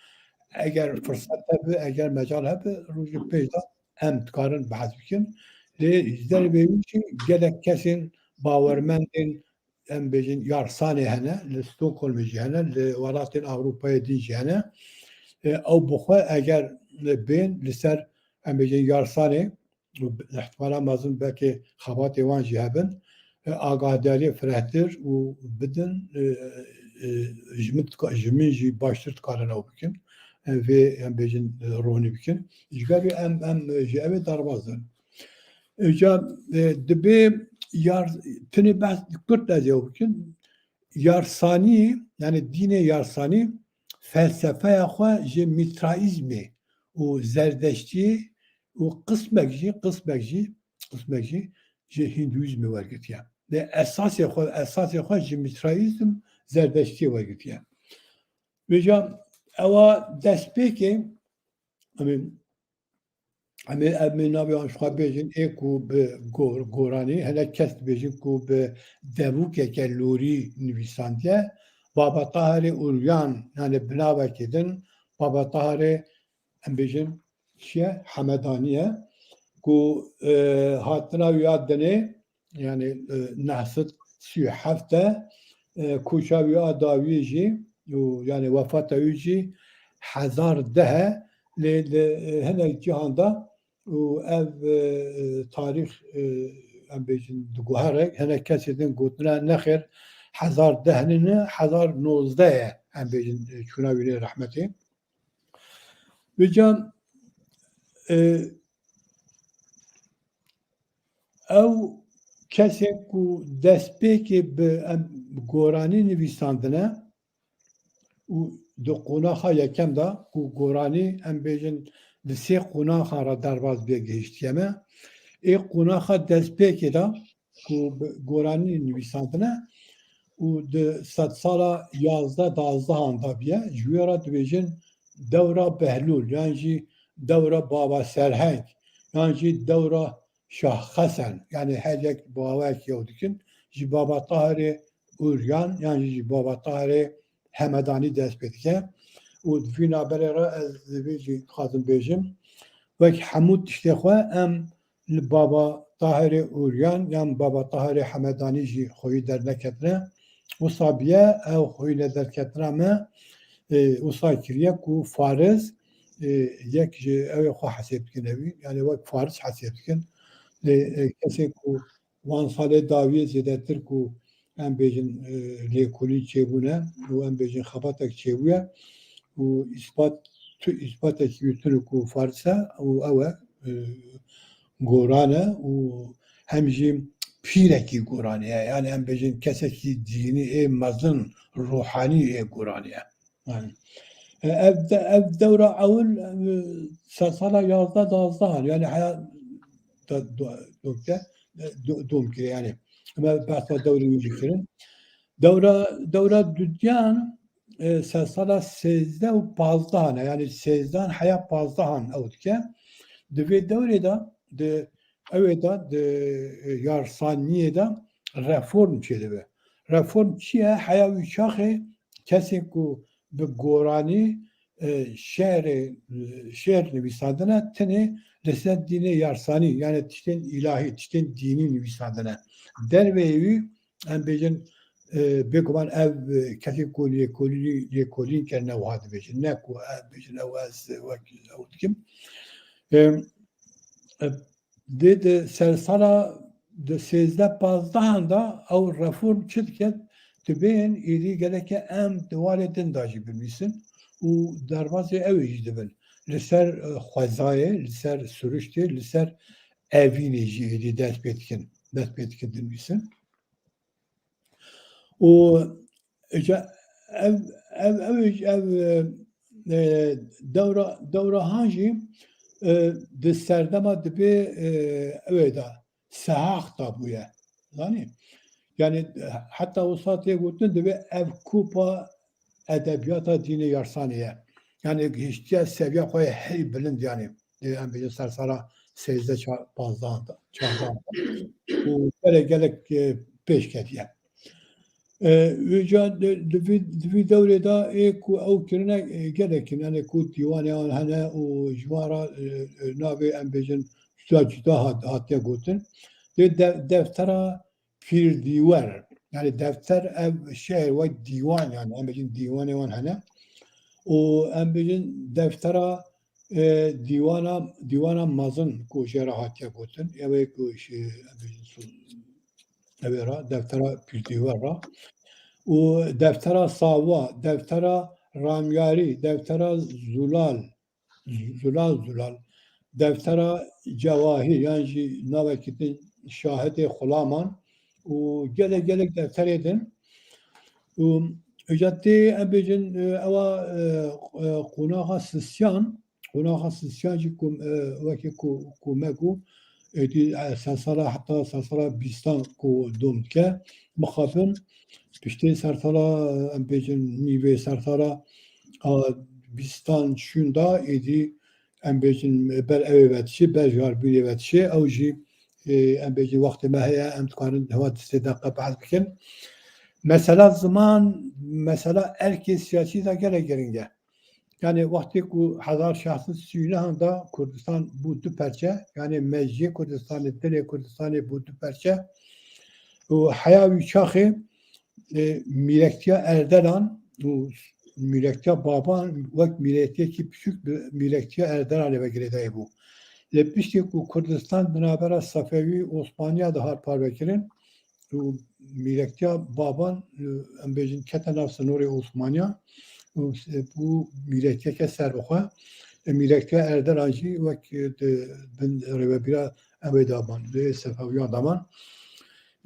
Eger firset hebe, eger mecal hebe, rojê pêş de em dikarin behs bikin. Lê ji dervê wî jî gelek kesên bawermendên, em bêjin, Yarsanê hene, li Stockholmê jî hene, li welatên Ewropayê din jî hene. E, ew bi xwe eger bên li ser, em bêjin, Yarsanê, û bi-, ihtimala mezin belkê xebatê wan jî hebin, e, agahdariyê firehtir û bidin, e, e, ji min dika-, ji min jî baştir dikarin ew bikin. E, vê, em bêjin, e, ronî bikin. Ji ber wê em, em, e, ji ew ê derbas in. Îca, e, dibê Yar-, tenê behs kurt ez ê bikim. Yarsanî, yani dînê Yarsanî felsefeya xwe ji Mîtraîzmê û Zerdeştiyê û qismek jî, qismek jî, qismek jî ji Hîndûîzmê wergirtiye. Lê esasê xwe, esasê xwe ji Mîtraîzm, Zerdeştiyê wergirtiye. Vêca ewa destpêkê, em ê, em ê, em ê navê wan ji xwe bêjin, ê ku bi gor-, goranî, hinek kes dibêjin ku bi devûkeke lorî nivîsandiye, Baba Taherê Uryan, yani bi navekê din, Baba Taherê, em bêjin, çi ye? Hemedanî ye. Ku, e, hatina wî ya dinê, yani, e, neh sed sî û heft e, e, koça wî a dawiyê jî û, yani, wefata wî jî hezar deh e, lê li, e, hinek cihan de û ev, e, e, tarîx, e, em bêjin, diguhere, hinek kesê din gotine nexêr hezar deh nîne, hezar nozdeh ye, em bêjin, e, çûna wî nê rehmetê. Vêca, e, ew kesên ku destpêkê bi, em, goranî nivîsandine û di qonaxa yekem de ku goranî, em bêjin, di sê qonaxan re derbas bê gihiştiye me. Ê qonaxa destpêkê de ku bi goranî nivîsandine û di sedsala yazdeh dazdehan de biye, ji wê re dibêjin dewra Behlûl, yan jî dewra Baba Serheng, yan jî dewra Şah Xesen, yani her yek bi awayek yew dikin, ji Baba Tahirê Uryan, yan jî ji Baba Tahirê Hemedanî dest pê dike. Û di vî navberê re ez vê jî dixwazim bêjim, wek hemû tiştê xwe em li Baba Tahirê Uryan yan Baba Tahirê Hemedanî jî xweyî derneketine. Wisa biye, ew xweyî nederketina me, e, wisa kiriye ku fariz, e, yek ji ew ê xwe hesêb dikin evî, yani wek fariz hesêb dikin. Lê, e, kesê ku wan salê dawiyê zêdetir ku em bêjin, e, lêkolîn çêbûne û em bêjin xebatek çêbûye û îspat, tu îspatekî wî tune ku fariz e û ew e, e, goran e û hem jî pîrekî goranê ye. Yani em bêjin kesekî dînî ê mezin, ruhanî ê goranê ye. Yani, e, ev de, ev dewra ewil, e, sersala yazdeh dazdehan, yani heya da, do, do, do, dom kire, yani. Em behsa dewrê wî jî kirin. Dewra, dewra dudiyan, e, sersala sêzdeh û pazdehan e, yani sêzdehan heya pazdehan ew dike. Di vê dewrê de, di ewê de, di, e, yarsaniyê de reform çêdibe. Reform çi ye? Heya wî çaxê kesên ku bi goranî, e, şe'rê, e, şe'r nivîsandine, tenê li ser dînê yarsanî, yani tiştên îlahî, tiştên dînî nivîsandine. Derveyê wî, em bêjin, e, bêguman ev, e, kesên ku lêkolî-, lêkolîn kirine wiha dibêjin. Ne ku em bêjin ew ez wek ew dikim. E, e, Dê di sersala di sêzdeh pazdehan de ew reform çi diket? Dibên êdî gereke em di warê din de jî binivîsin û derbasê ew ê jî dibin. Li ser, e, xwezayê, li ser siruştê, li ser evînê jî êdî dest pê dikin, dest pê dikin dinivîsin. Û îca ev, ev, ev, ev, e, e, dewra, dewra han jî, e, di serdema dibê, e, ewê de sehaq da bûye. Zanî? Yani, e, heta wisa tê gotin, dibê ev kupa edebiyata dînê Yarsanê ye. Yani, hiştiye seviya xwe yê hey bilind, yani. E, em bêjin ser sala sêzdeh, ça-, pazdeh da, çardeh da. Û gelek, gelek, e, pêş ketiye. E, Vêca di, di vî, di vî dewrê de ê ku ew kirine, e, gelek in, yani ku dîwanê wan hene û ji wan re, e, e, navê em bêjin cuda cuda hat, hatiye gotin. Dê de-, deftera Pîrdîwer, yani defter ev şehr wek dîwan, yani em bêjin dîwanê wan hene. Û em bêjin deftera, e, dîwana, dîwana mezin ku jê re hatiye gotin, ew ê ku şi-, em bêjin su-, ew ê re, deftera Pîrdîwer re. Û deftera Sawa, deftera Ramyarî, deftera Zulal, Zulal Zulal, deftera Cewahîr, yan jî navekî din Şahidê Xulaman û gelek gelek defterê din. Û ecatê em bêjin, e, ewa, e, e, qonaxa Sisyan, qonaxa Sisyan jî ku, e, wekî ku, ku me got, êdî, e, sersala, heta sersala bîstan ku dom dike, mixabin, piştê sersala, em bêjin, nîvê sersala, a, bîstan şûnda, êdî, em bêjin, ber ewê ve dişê, ber jarbînê ve dişê, ew jî, e, em bêjin, wextê me heye, em dikarin hewa du sê deqe behs bikin. Mesela ziman, mesela erkê siyasî de gelek giring e. Yani wextê ku hezar şeş sed sî û neh da Kurdistan bû du perçe, yani mejiyê Kurdistanê, dilê Kurdistanê bû du perçe û heya wî çaxê, e, mîrektiya Erdelan û mîrektiya Baban wek mîrektiyekî piçûk bi mîrektiya Erdelanê ve girêdayî bû. Lê piştî ku Kurdistan di navbera Sefewî û Osmaniya de hat parvekirin, û mîrektiya Baban, e, em bêjin, kete nav sinorê Osmaniya û, e, bû mîrektiyeke serbixwe. E, mîrektiya Erdelan jî wek, e, di bin rêvebîra em ê daman, di Sefewiyan daman.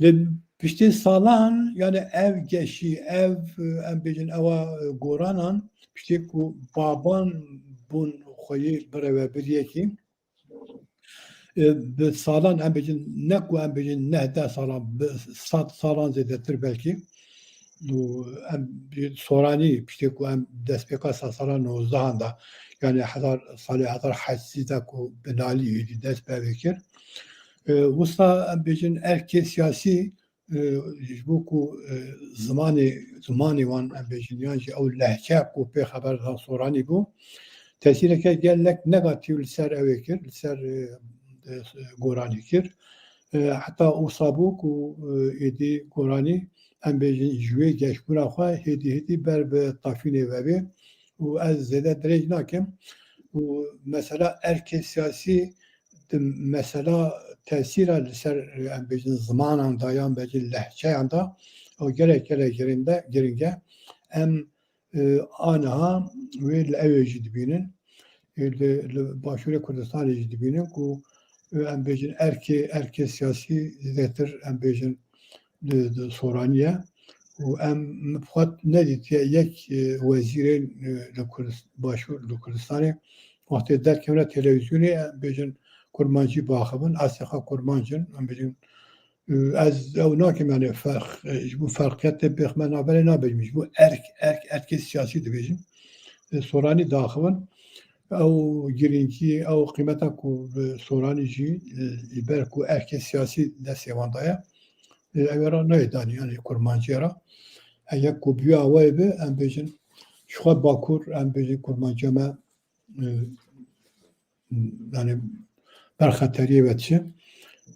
Lê piştê salan, yani ev geşî, ev, e, em bêjin, ewa, e, goranan, piştê ku Baban bûn xweyî bi rêvebiriyekî, e, bi salan, em bêjin, ne ku em bêjin neh deh salan, bi sed salan zêdetir belkî. Û em bêjin Soranî, piştê ku em destpêka sersala nozdehan da, yani hezar, salê hezar heşt sed de ku binalî êdî dest bi evê kir. E, wisa em bêjin erkê siyasî, e, ji bo ku, e, zimanê, zimanê wan, em bêjin, yan jî ew lehçe ku pê xeber da Soranî bû, tesîreke gelek negatîf li ser ew ê kir, li ser, e, e, Goranî kir. E, heta wisa bû ku, e, êdî Goranî, em bêjin, ji wê geşbûna xwe hêdî hêdî ber bi tafînê ve bê û ez zêde dirêj nakim. Û mesela erkê siyasî di mesela tesîra li ser, em bêjin, zimanan da yan belkî lehçeyan da, ew gelek gelek girinde, giring e. Em, e, aniha wê li ewê jî dibînin. E, li, li Başûrê Kurdistanê jî dibînin ku, e, em bêjin erkê, erkê siyasî zêdetir, em bêjin, di, di Soranî ye. Û em, min bi xwe nedîtiye yek, e, wezîrên, e, li Kurdist-, Başûr, li Kurdistanê wextê derkevine televîzyonê, em bêjin kurmancî biaxivin, eslê xwe kurmanc in, em bêjin, e, ez ew nakim, yani ferq, e, ji bo ferqiyetê bêxme navberê nabêjim, ji bo erk, erk, erkê siyasî dibêjim. E, Soranî diaxivin. Ew girîngî, ew qîmeta ku bi Soranî jî, e, ji ber ku erkê siyasî destê wan daye, e, ew ê re nayê danî, yanî kurmanciyê re. Eger ku bi wê awayê be, em bêjin, ji xwe bakur, em bêjin kurmanciya me, e, yanî ber xeteriyê ve diçe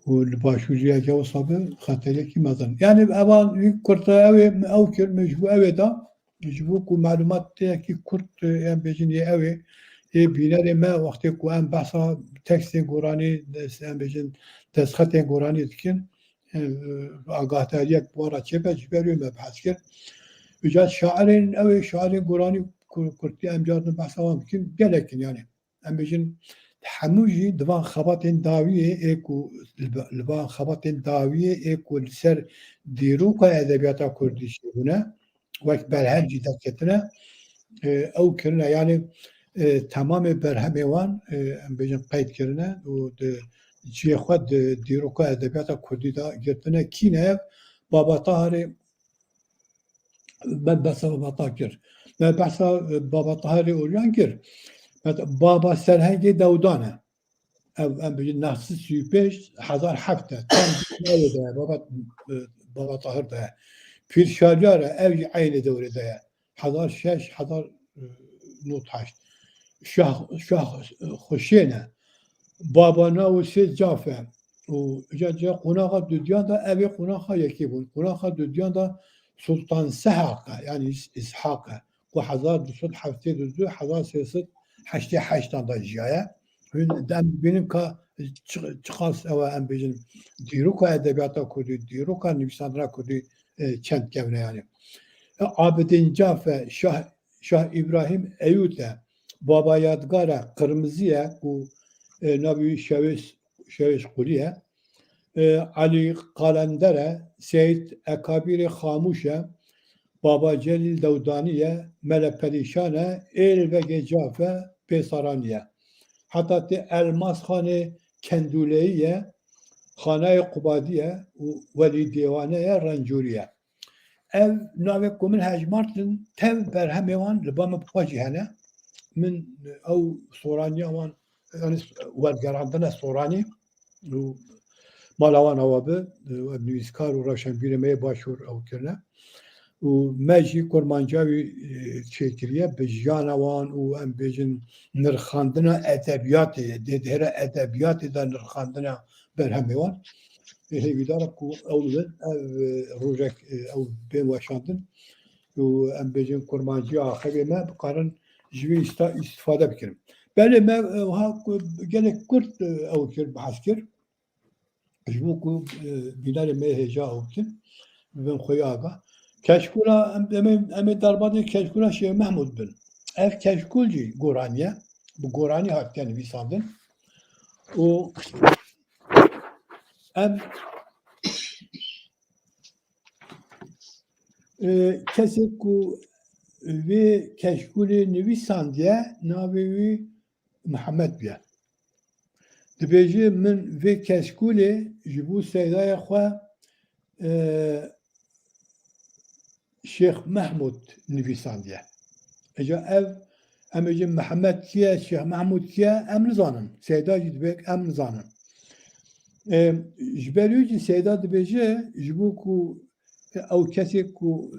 û li başûr jî eger wisa be, xeteriyekî mezin. Yanî evan wî kurte ew ê, ew kir, min ji bo ew ê da, ji bo ku melûmateyekî kurt, em bêjin, yê ew ê, ê bînerê me wextê ku em behsa tekstên goranî, des-, em bêjin, destxetên goranî dikin, e, agahdariyek bi wan re çêbe, ji ber wê me behs kir. Îca şairên ew ê, şairên goranî ku-, kurtî em carin behsa wan bikin, gelek in, yanî. Em bêjin, hemû jî di van xebatên dawiyê ê ku, li ba-, li van xebatên dawiyê ê ku li ser dîroka edebiyata kurdî çêbûne, wek berhem jî derketine, e, ew kirine. Yanî, e, temamê berhemê wan, e, em bêjin qeyd kirine û di cihê xwe di dîroka edebiyata kurdî de girtine. Kî ne ev? Baba Tahirê, me behsa Baba Tahir kir. Me behsa, e, Baba Tahirê Oryan kir. Baba Serhengê Dewdan e. Ev, em bêjin neh sed û sî û pênc, hezar heft e. Tam navê de ye, Baba, e, Baba Tahir de ye. Pîr Şaryar e, ev jî eynî dewrê de ye. Hezar şeş, hezar, e, nod heşt. Şah, Şah, e, Xuşên e. Baba Naw û Sê Caf e. Û ca, ca qonaxa dudiyan de, ev ê qonaxa yekê bûn. Qonaxa dudiyan de Sultan Sehaq e, yani Îs-, Îshaq e. Ku hezar du sed heftê û du, hezar sê sed heştê heştan de jiyaye. Hûn dem dibînin ka çi-, çiqas ew e, em bêjin, dîroka edebiyata kurdî, dîroka nivîsandina kurdî, e, çend kevne yani. E, Abidin Caf e, Şah, Şah Îbrahîm Eyût e, Baba Yadgar e, Qirmizî ye, ku, e, navê wî Şewêş, Şewêş Qulî ye. E, Elî Qalender e, Seyîd Ekabîrê Xamûş e, Baba Celîl Dewdanî ye, Mele Perîşan e, Êl Vegê Caf e, Pêsaranî ye. Heta tê Elmas Xanê Kendûleyî ye, Xanayê Qubadî ye û Welî Dêwane ye, Rencûrî ye. Ev navê ku min hejmartin, tev berhemê wan li ba min bi xwe jî hene. Min ew soraniya wan, yani wergerandine Soranî û mala wan awa bi, ev nivîskar û rewşenbîrê me yê başûr ew kirine. Û me jî kurmanciya wî, e, çêkiriye bi jiyana wan û em bêjin nirxandina edebiyatê, dê dihêre edebiyatê de nirxandina berhemê wan. Ê hêvîdar e ku ew li ev, e, rojek, e, ew bên weşandin û em bêjin kurmanciya axivê me bikarin ji vê îsta îstifade bikirin. Belê me, e, wiha ku gelek kurt, e, ew kir, behs kir. Ji bo ku, e, bînerê me hêja ew bikin, bibin xweyî aga. Keşkûla, em, em ê, em ê derbadê keşkûla Şêx Mehmûd bin. Ev keşkûl jî goranî ye. Bi goranî hatiye nivîsandin. Û em, e, kesê ku vê keşkûlê nivîsandiye, navê wî Mihemed bûye. Dibêje, min vê keşkûlê ji bo seydayê xwe, e, Şêx Mehmûd nivîsandiye. Îca ev, em bêjin Mihemed kî ye, Şêx Mehmûd kî ye, em nizanin. Seyda jî dibê em nizanin. E, ji ber wî jî Seyda dibêje, ji bo ku ew kesê ku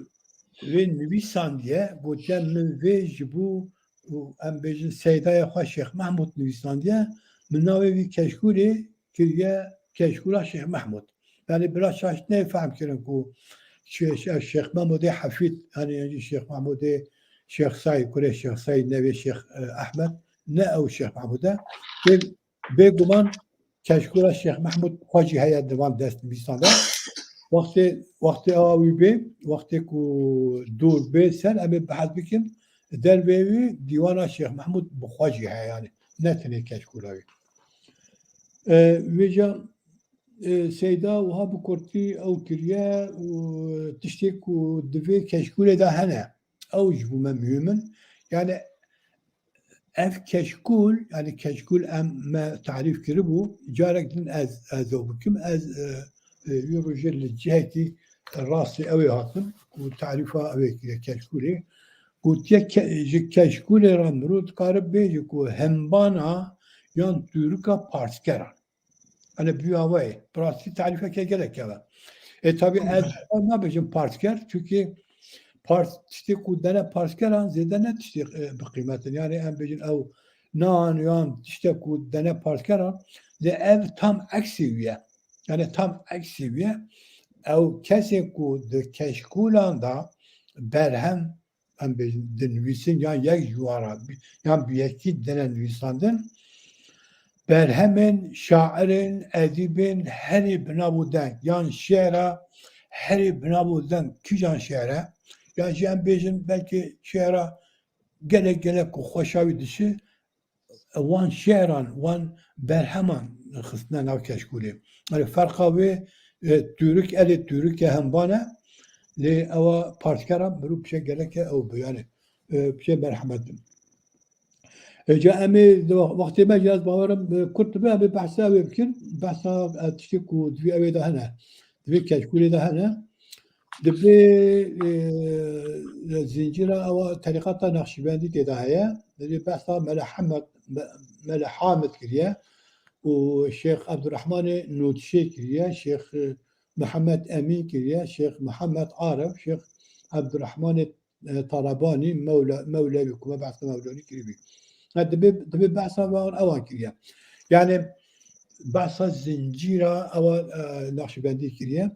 vê nivîsandiye, gotiye, min vê ji bo, û em bêjin seydayê xwe Şêx Mehmûd nivîsandiye, min navê vî keşkûlê kiriye Keşkûla Şêx Mehmûd. Yani bila şaş neyê fehm kirin ku Şê-, Şê-, Şêx Mehmûdê Hefîd, yani, yani Şêx Mehmûdê Şêx Saîd, kurê Şêx Saîd, nevê Şêx, e, Ehmed, ne ew Şêx Mehmûd e. Bê-, bêguman Keşkûla Şêx Mehmûd xwe jî heye di van destnivîsan de. Wextê, wextê awa wî bê, wextê ku dûr bê ser, em ê behs bikin, derveyê wî dîwana Şêx Mehmûd bi xwe jî heye, yani ne tenê keşkûla wî. E, vêca, e, Seyda wiha bi kurtî ew kiriye û tiştê ku di vê keşkûlê de hene, ew ji bo me muhîm in. Yani ev keşkûl, yani keşkûl em me tarîf kiribû, carek din ez, ez ew bikim, ez, e, e, wî rojê li cihekî rastî ew ê hatim, ku tarîfa ew ê kiriye keşkûlê. Gotiye ke-, ji keşkûlê re mirov dikare bêje ku hembana yan tûrika parskera. Hani bi awa ye. Bi rastî tarîfeke gelek hev e. E, tabii ez nabêjim parsker, çünkü pars-, tiştê ku dene parskeran zêde ne tiştê, e, bi qîmet in. Yani em bêjin ew nan yan tiştek ku dene parskeran, lê ev tam eksê wî ye. Yani tam eksê wî ye. Ew kesê ku di keşkûlan de berhem em bêjin, dinivîsin yan yek ji wan re, yan bi yekî dine nivîsandin, berhemên şairên, edîbên herî bi nav û deng, yan şêra herî bi nav û deng, kîjan şêr e? Yan jî em bêjin belkî şêra gelek gelek ku xweşa wî dişi, wan şêran, wan berheman xistine nav keşkûlê. Erê ferqa wê, e, tûrik, erê tûrike hemban e, lê ewa parskera mirov pişe gereke ew bi, yani, e, pişe merhemet bin. Hêca em ê di wex-, wextê me jî ez bawerim, e, kurt dibe, em ê behsa wê bikin. Behsa, e, tiştê ku di vî ewê de hene, di vî keşkûlê de hene. Di vê, e, zincîra ewa terîqeta Nexşîbendî tê de heye. Di vê behsa Mele Hemed, Me-, Mele Hamid kiriye û Şêx Ebdurrahmanê Nûtşê kiriye, Şêx, e, Mihemed Emîn kiriye, Şêx Mihemed Arif, Şêx Ebdurrahmanê e, Talebanî, Mewle-, Mewlevî, ku me behsa Mewlevî kiribî. Ha, dibê, dibê behsa van ewan kiriye. Yani, behsa zincîra ewa, e, Naqşbendî kiriye.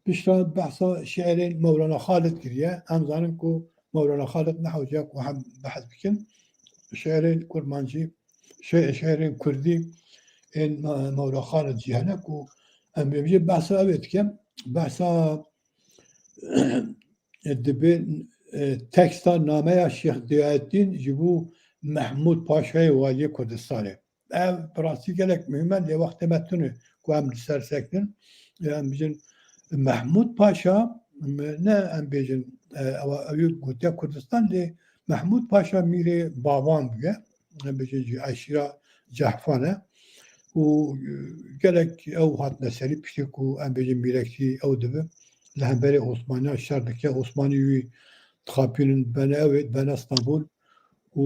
Pişta behsa şiirên Mewlana Xalid kiriye. Em zanin ku Mewlana Xalid ne hewce ku hem behs bikin. Şiirên Kurmancî, şi-, şiirên Kurdî ên Me-, Mewla Xalid jî hene ku em ê bêjin behsa ew ê dikim. Behsa e, dibe, e, teksta nameya Şêx Diyaeddîn ji bo Mehmûd Paşayê Waliyê Kurdistanê. Ev bi rastî gelek muhîm e, lê wextê me tune ku em li ser sekinin. Em bijin Mehmûd Paşa, ne em bêjin, e, ew, ew ê gotiya Kurdistan, lê Mehmûd Paşa mîrê Bavan bûye. Em bêjin ji eşîra Cehfan e. Û, e, gelek ew hatine serî piştî ku em bêjin mîrekî ew dibe. Li hemberê Osmaniyan şer dike. Osmanî wî dixapînin, dibene ew ê, dibene Stenbul. Û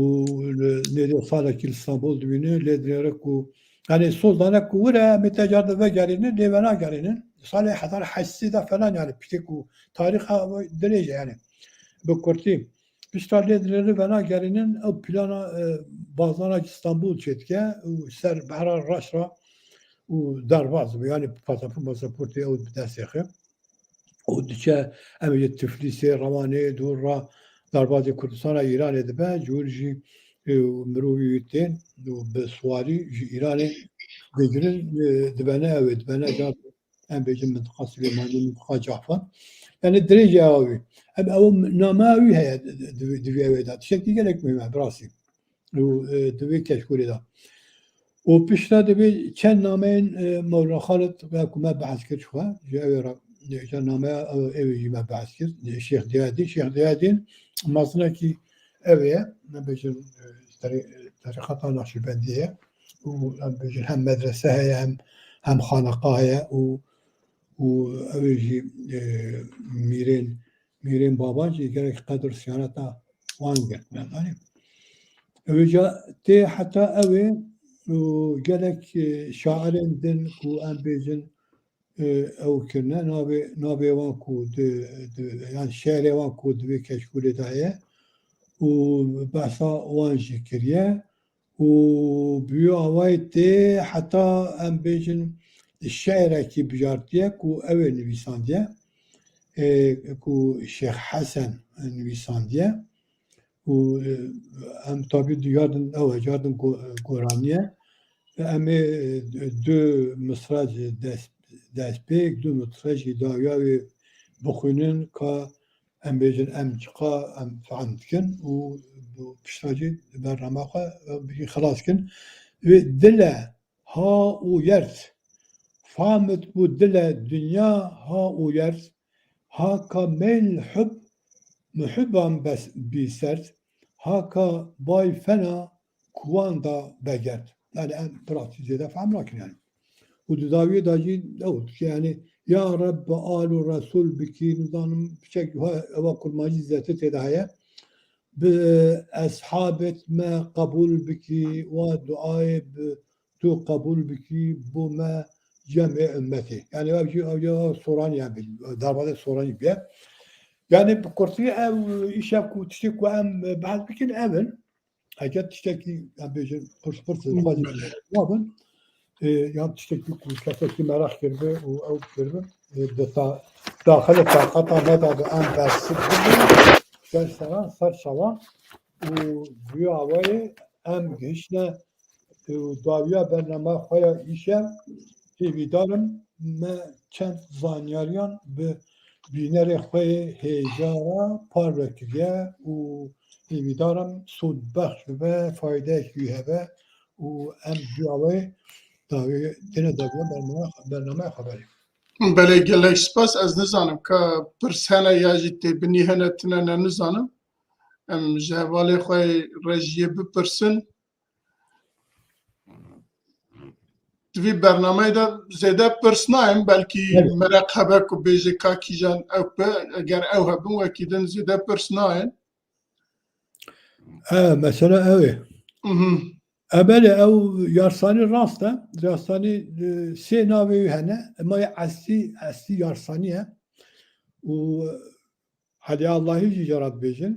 li nêzî salekî li Stenbul dibîne, lê dinêre ku, yani, soz dane ku were, em ê te car de vegerînin, lê venagerînin. Salê hezar heşt sed de falan, yani, piştî ku tarîxa dirêj e, yani, bi kurtî. Pişta lê dinêre venagerînin, ew plana, e, bazana ji Stenbul çêdike û ser behra reş re û derbaz dibe, yani, pasaport, pasaportê ew bi destê xe. Û diçe, em ê Tiflîsê, Rewanê, dûr re derbazê Kurdistana Îranê dibe, ji wir jî, e, mirovî wî tên û bi siwarî ji Îranê digirin, e, dibene ew ê, dibene car, em bêjin mintiqa Silêmanî, mintiqa Cafan. Yani dirêj e ew ê. Em ew nameya wî heye di, di, di vî ew ê de. Tiştekî gelek muhîm e, bi rastî. Û, e, di vê keşkûlê de. Û piştre divê çend nameyên, e, Mewla Xalid, wek ku me behs kir ji xwe, ji ew ê re, e, çend nameya ew, ew ê jî me behs kir. E, Şêx Diyadî, Şêx Diyadîn mezinekî ew ê, me bêjin, e, terî-, terîqeta Naqşîbendî ye. Û em bêjin hem medrese heye, hem, hem xaneqa heye û, û ew ê jî, e, mîrên mîrên baban jî gelek qedir siyaneta wan girtine. Yanî, ew ca tê heta ew ê û gelek, e, şairên din ku em bêjin, e, ew kirine, navê, navê wan ku di, di, yan şiirê wan ku di vê keşkûlê de heye û behsa wan jî kiriye. Û bi wî awayî tê heta em bêjin şiirekî bijartiye ku ew ê nivîsandiye, ê, ku Şêx Hesen nivîsandiye û, e, em tabî diyardin ew e, cardin go-, goraniye. Em ê, e, du misra ji dest, destpêk, du misra jî dawiya wê bixwînin ka em bêjin, em çiqa em fehm dikin û pişta jî bernama xwe, e, bijî xilas kin. Wê dile ha û yerd. Fahamit bû dile dinya ha û yerd. Ha ka meyl hub muhiban bes bî serd. Ha ka bay fena kuwan da begert. Yani em pratî zêde fehm nakin yani. Û di dawiyê de jî ew dike, yani, ya Reb bi al û Resul bikî, nizanim piçek ha ewa kurmancî zêdetir tê de heye. Bi eshabêt me qebûl bikî, wa duayê bi tu qebûl bikî, bo me cemê ummetê. Yani ev jî, ev jî soranî, yani, derbazê soranî bûye. Yani bi kurtî ev îşev ku tiştê ku em behs bikin ev in. Eger tiştekî, em bêjin, pirs pirs, hmm, xwedî nabin, e, yan tiştekî ku kesekî meraq kiribe û ew kiribe, e, di ta-, daxilê taqata me de bi em bersiv bibin, ser seran, ser çavan û bi wî awayê em gihiştine, e, dawiya bernama xwe ya îşev. Hêvîdar im me çend zanyariyan bi bînerê xwe yê hêja re parve kiriye û hêvîdar im sûdbexş bibe, faydeyek wî hebe û em ji awayê dawî, têne dawiya bername, bernameya xeberê. Belê, gelek spas. Ez nizanim ka pirs hene ya jî tê binî hene tine ne nizanim. Em ji hevalê xwe yê rejiyê bipirsin. di vî bernameyê de zêde pirs nayên, belkî Evet. mereq hebe ku bêje ka kîjan ew be, eger ew hebin wekî din zêde pirs nayên. E, mesela ew ê. Mhm. E, belê, ew Yarsanî rast e. Yarsanî, e, sê navê wî hene. Ema yê eslî, eslî Yarsanî ye. Û Elî Allahî jî cara dibêjin.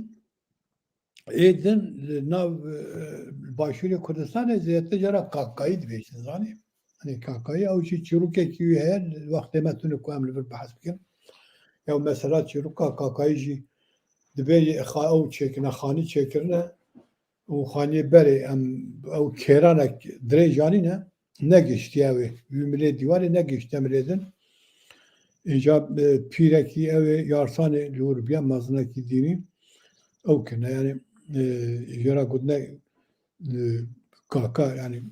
Ê din li nav, e, başûrê Kurdistanê zêdetir cara Kakayî dibêjin, zanî? Hani Kakayî ew jî çîrokekî wî heye, wextê me tune ku em li vir behs bikin. Ew mesela çîroka Kakayî jî dibê xwe ew çêkine, xanî çêkirine û xaniyê berê em ew kêranek dirêj anîne, negihiştiye wê. Wî milê dîwarê negihiştiye milê din. Îca, e, pîrekî ew ê Yarsanê li wir biya mezinekî dînî ew kirine. Yani, e, jê re gotine, e, kaka, yani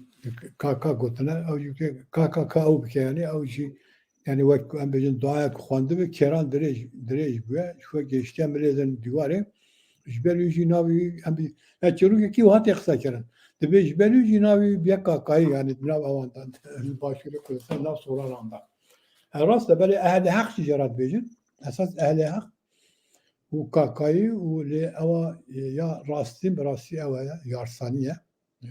kaka gotine. Ew jî ke kaka ka ew bike yani, ew jî yani wek ku em bêjin duayek xwendibe, kêran dirêj, dirêj bûye. Ji xwe gihiştiye milê din dîwarê. Ji ber wî jî navê wî em bî, ya çîrokekî wiha tê qise kirin. Dibê ji ber wî jî navê wî biye Kakayî, yani di nav ewan de, li Başûrê Kurdistan, nav Soraran de. E, rast e, belê Ehlê Heq jî jê re dibêjin. Esas Ehlê Heq û Kakayî û lê ewa, e, ya rastî, bi rastî ew e, Yarsanî ye. E,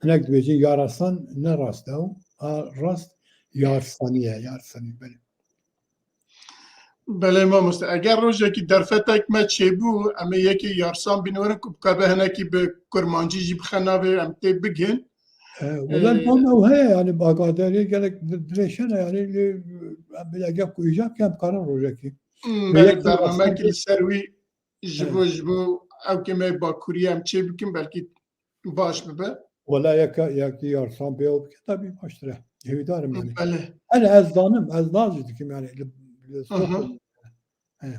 hinek dibêjin Yarasan ne rast e ew. A rast Yarsanî ye, Yarsanî, belê. Belê mamoste, eger rojekî derfetek me çêbû, em ê yekê Yarsan bînin werin ku bikabe hinekî bi kurmancî jî bixe navê em tê bigihên. E, wele Ee, tam ew heye, yani bagaderê gelek di-, dirêşene, yani lê, em eger ku îcab ke em karin rojekî. Hmm, Lê belê yek bernamekî Yarsan li ser wî ji bo, Evet. ji bo ew kê me Bakurî em çê bikin, belkî baş bibe. Wela yeka, yekî Yarsan bê ew bike, tabî baştir e. Hêvîdar im yani. Belê. Hele ez zanim, ez naz jî dikim yani. Li, li Aha. Stockholm. He.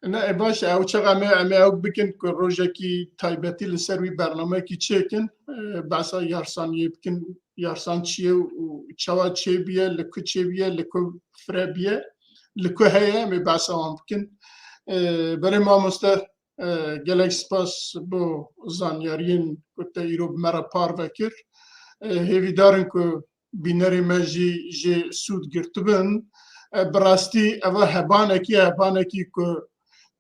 Ne, e, baş e, ew çaxa me, em ê ew bikin ku rojekî taybetî li ser wî bernamekî çêkin. E, behsa Yarsaniyê bikin, Yarsan çi ye û çawa çêbûye, li ku çêbûye, li ku firebiye, li ku heye, em ê behsa wan bikin. E, belê mamoste, e, gelek spas bo zanyariyên ku te îro bi me re parve kir. E, hêvîdar in ku bînerê me jî jê sûd girtibin. E, bi rastî eva hebanekî, hebanekî ku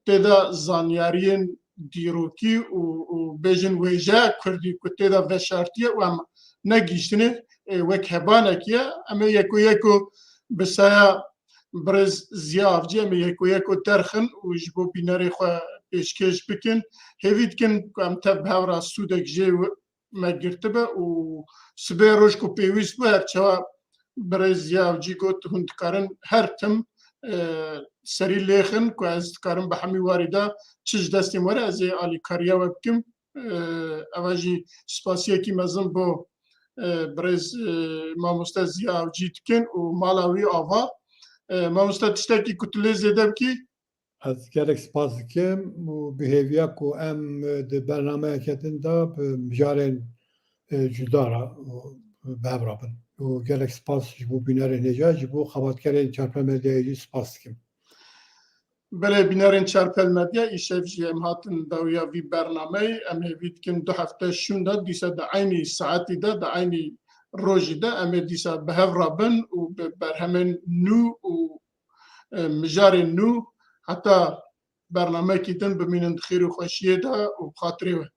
tê de zanyariyên dîrokî û, û bêjin wêjeya kurdî ku tê de veşartiye û em negihîştinê, e, wek hebanekî ye. Em ê yeko yeko bi saya birêz Ziya Avcî em ê yeko yeko derxin û ji bo bînerê xwe pêşkêş bikin. Hêvî dikin ku em tev bi hev re sûdek jê me girtibe û sibê roj ku pêwîst bû, her çawa birêz Ziya Avcî got, hûn dikarin her tim, e, serî lêxin ku ez dikarim bi hemî warî de çi ji destê me were, ez ê alîkariya we bikim. E, eva jî spasiyekî mezin bo, e, birêz, e, mamoste Ziya Avcî dikin û mala wî ava. E, mamoste, tiştekî ku tu lê zêde bikî? Ez gelek spas dikim û bi hêviya ku em, e, di bernameyeke din de bi mijarên, e, cuda re, e, bi hev re bin. Û gelek spas ji bo bînerên hêja, ji bo xebatkerên Çarpel Medyayê jî spas dikim. Belê, bînerên Çarpel Medya, îşev jî em hatin dawiya vî bernameyê. Em hêvî dikin du hefte şûnde, dîsa di eynî saetî de, di eynî rojî de em ê dîsa bi hev re bin û bi berhemên nû û e, mijarên nû heta bernameyekî din bimînin di xêr û xweşiyê de û bi xatirê we.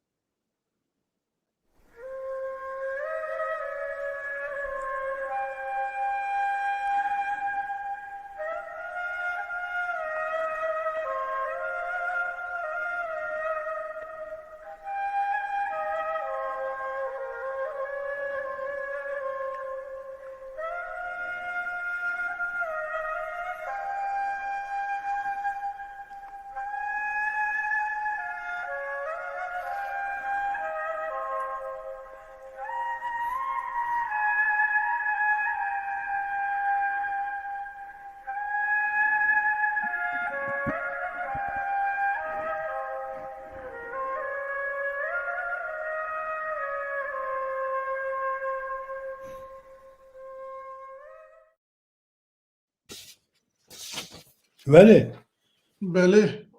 Belê. Belê.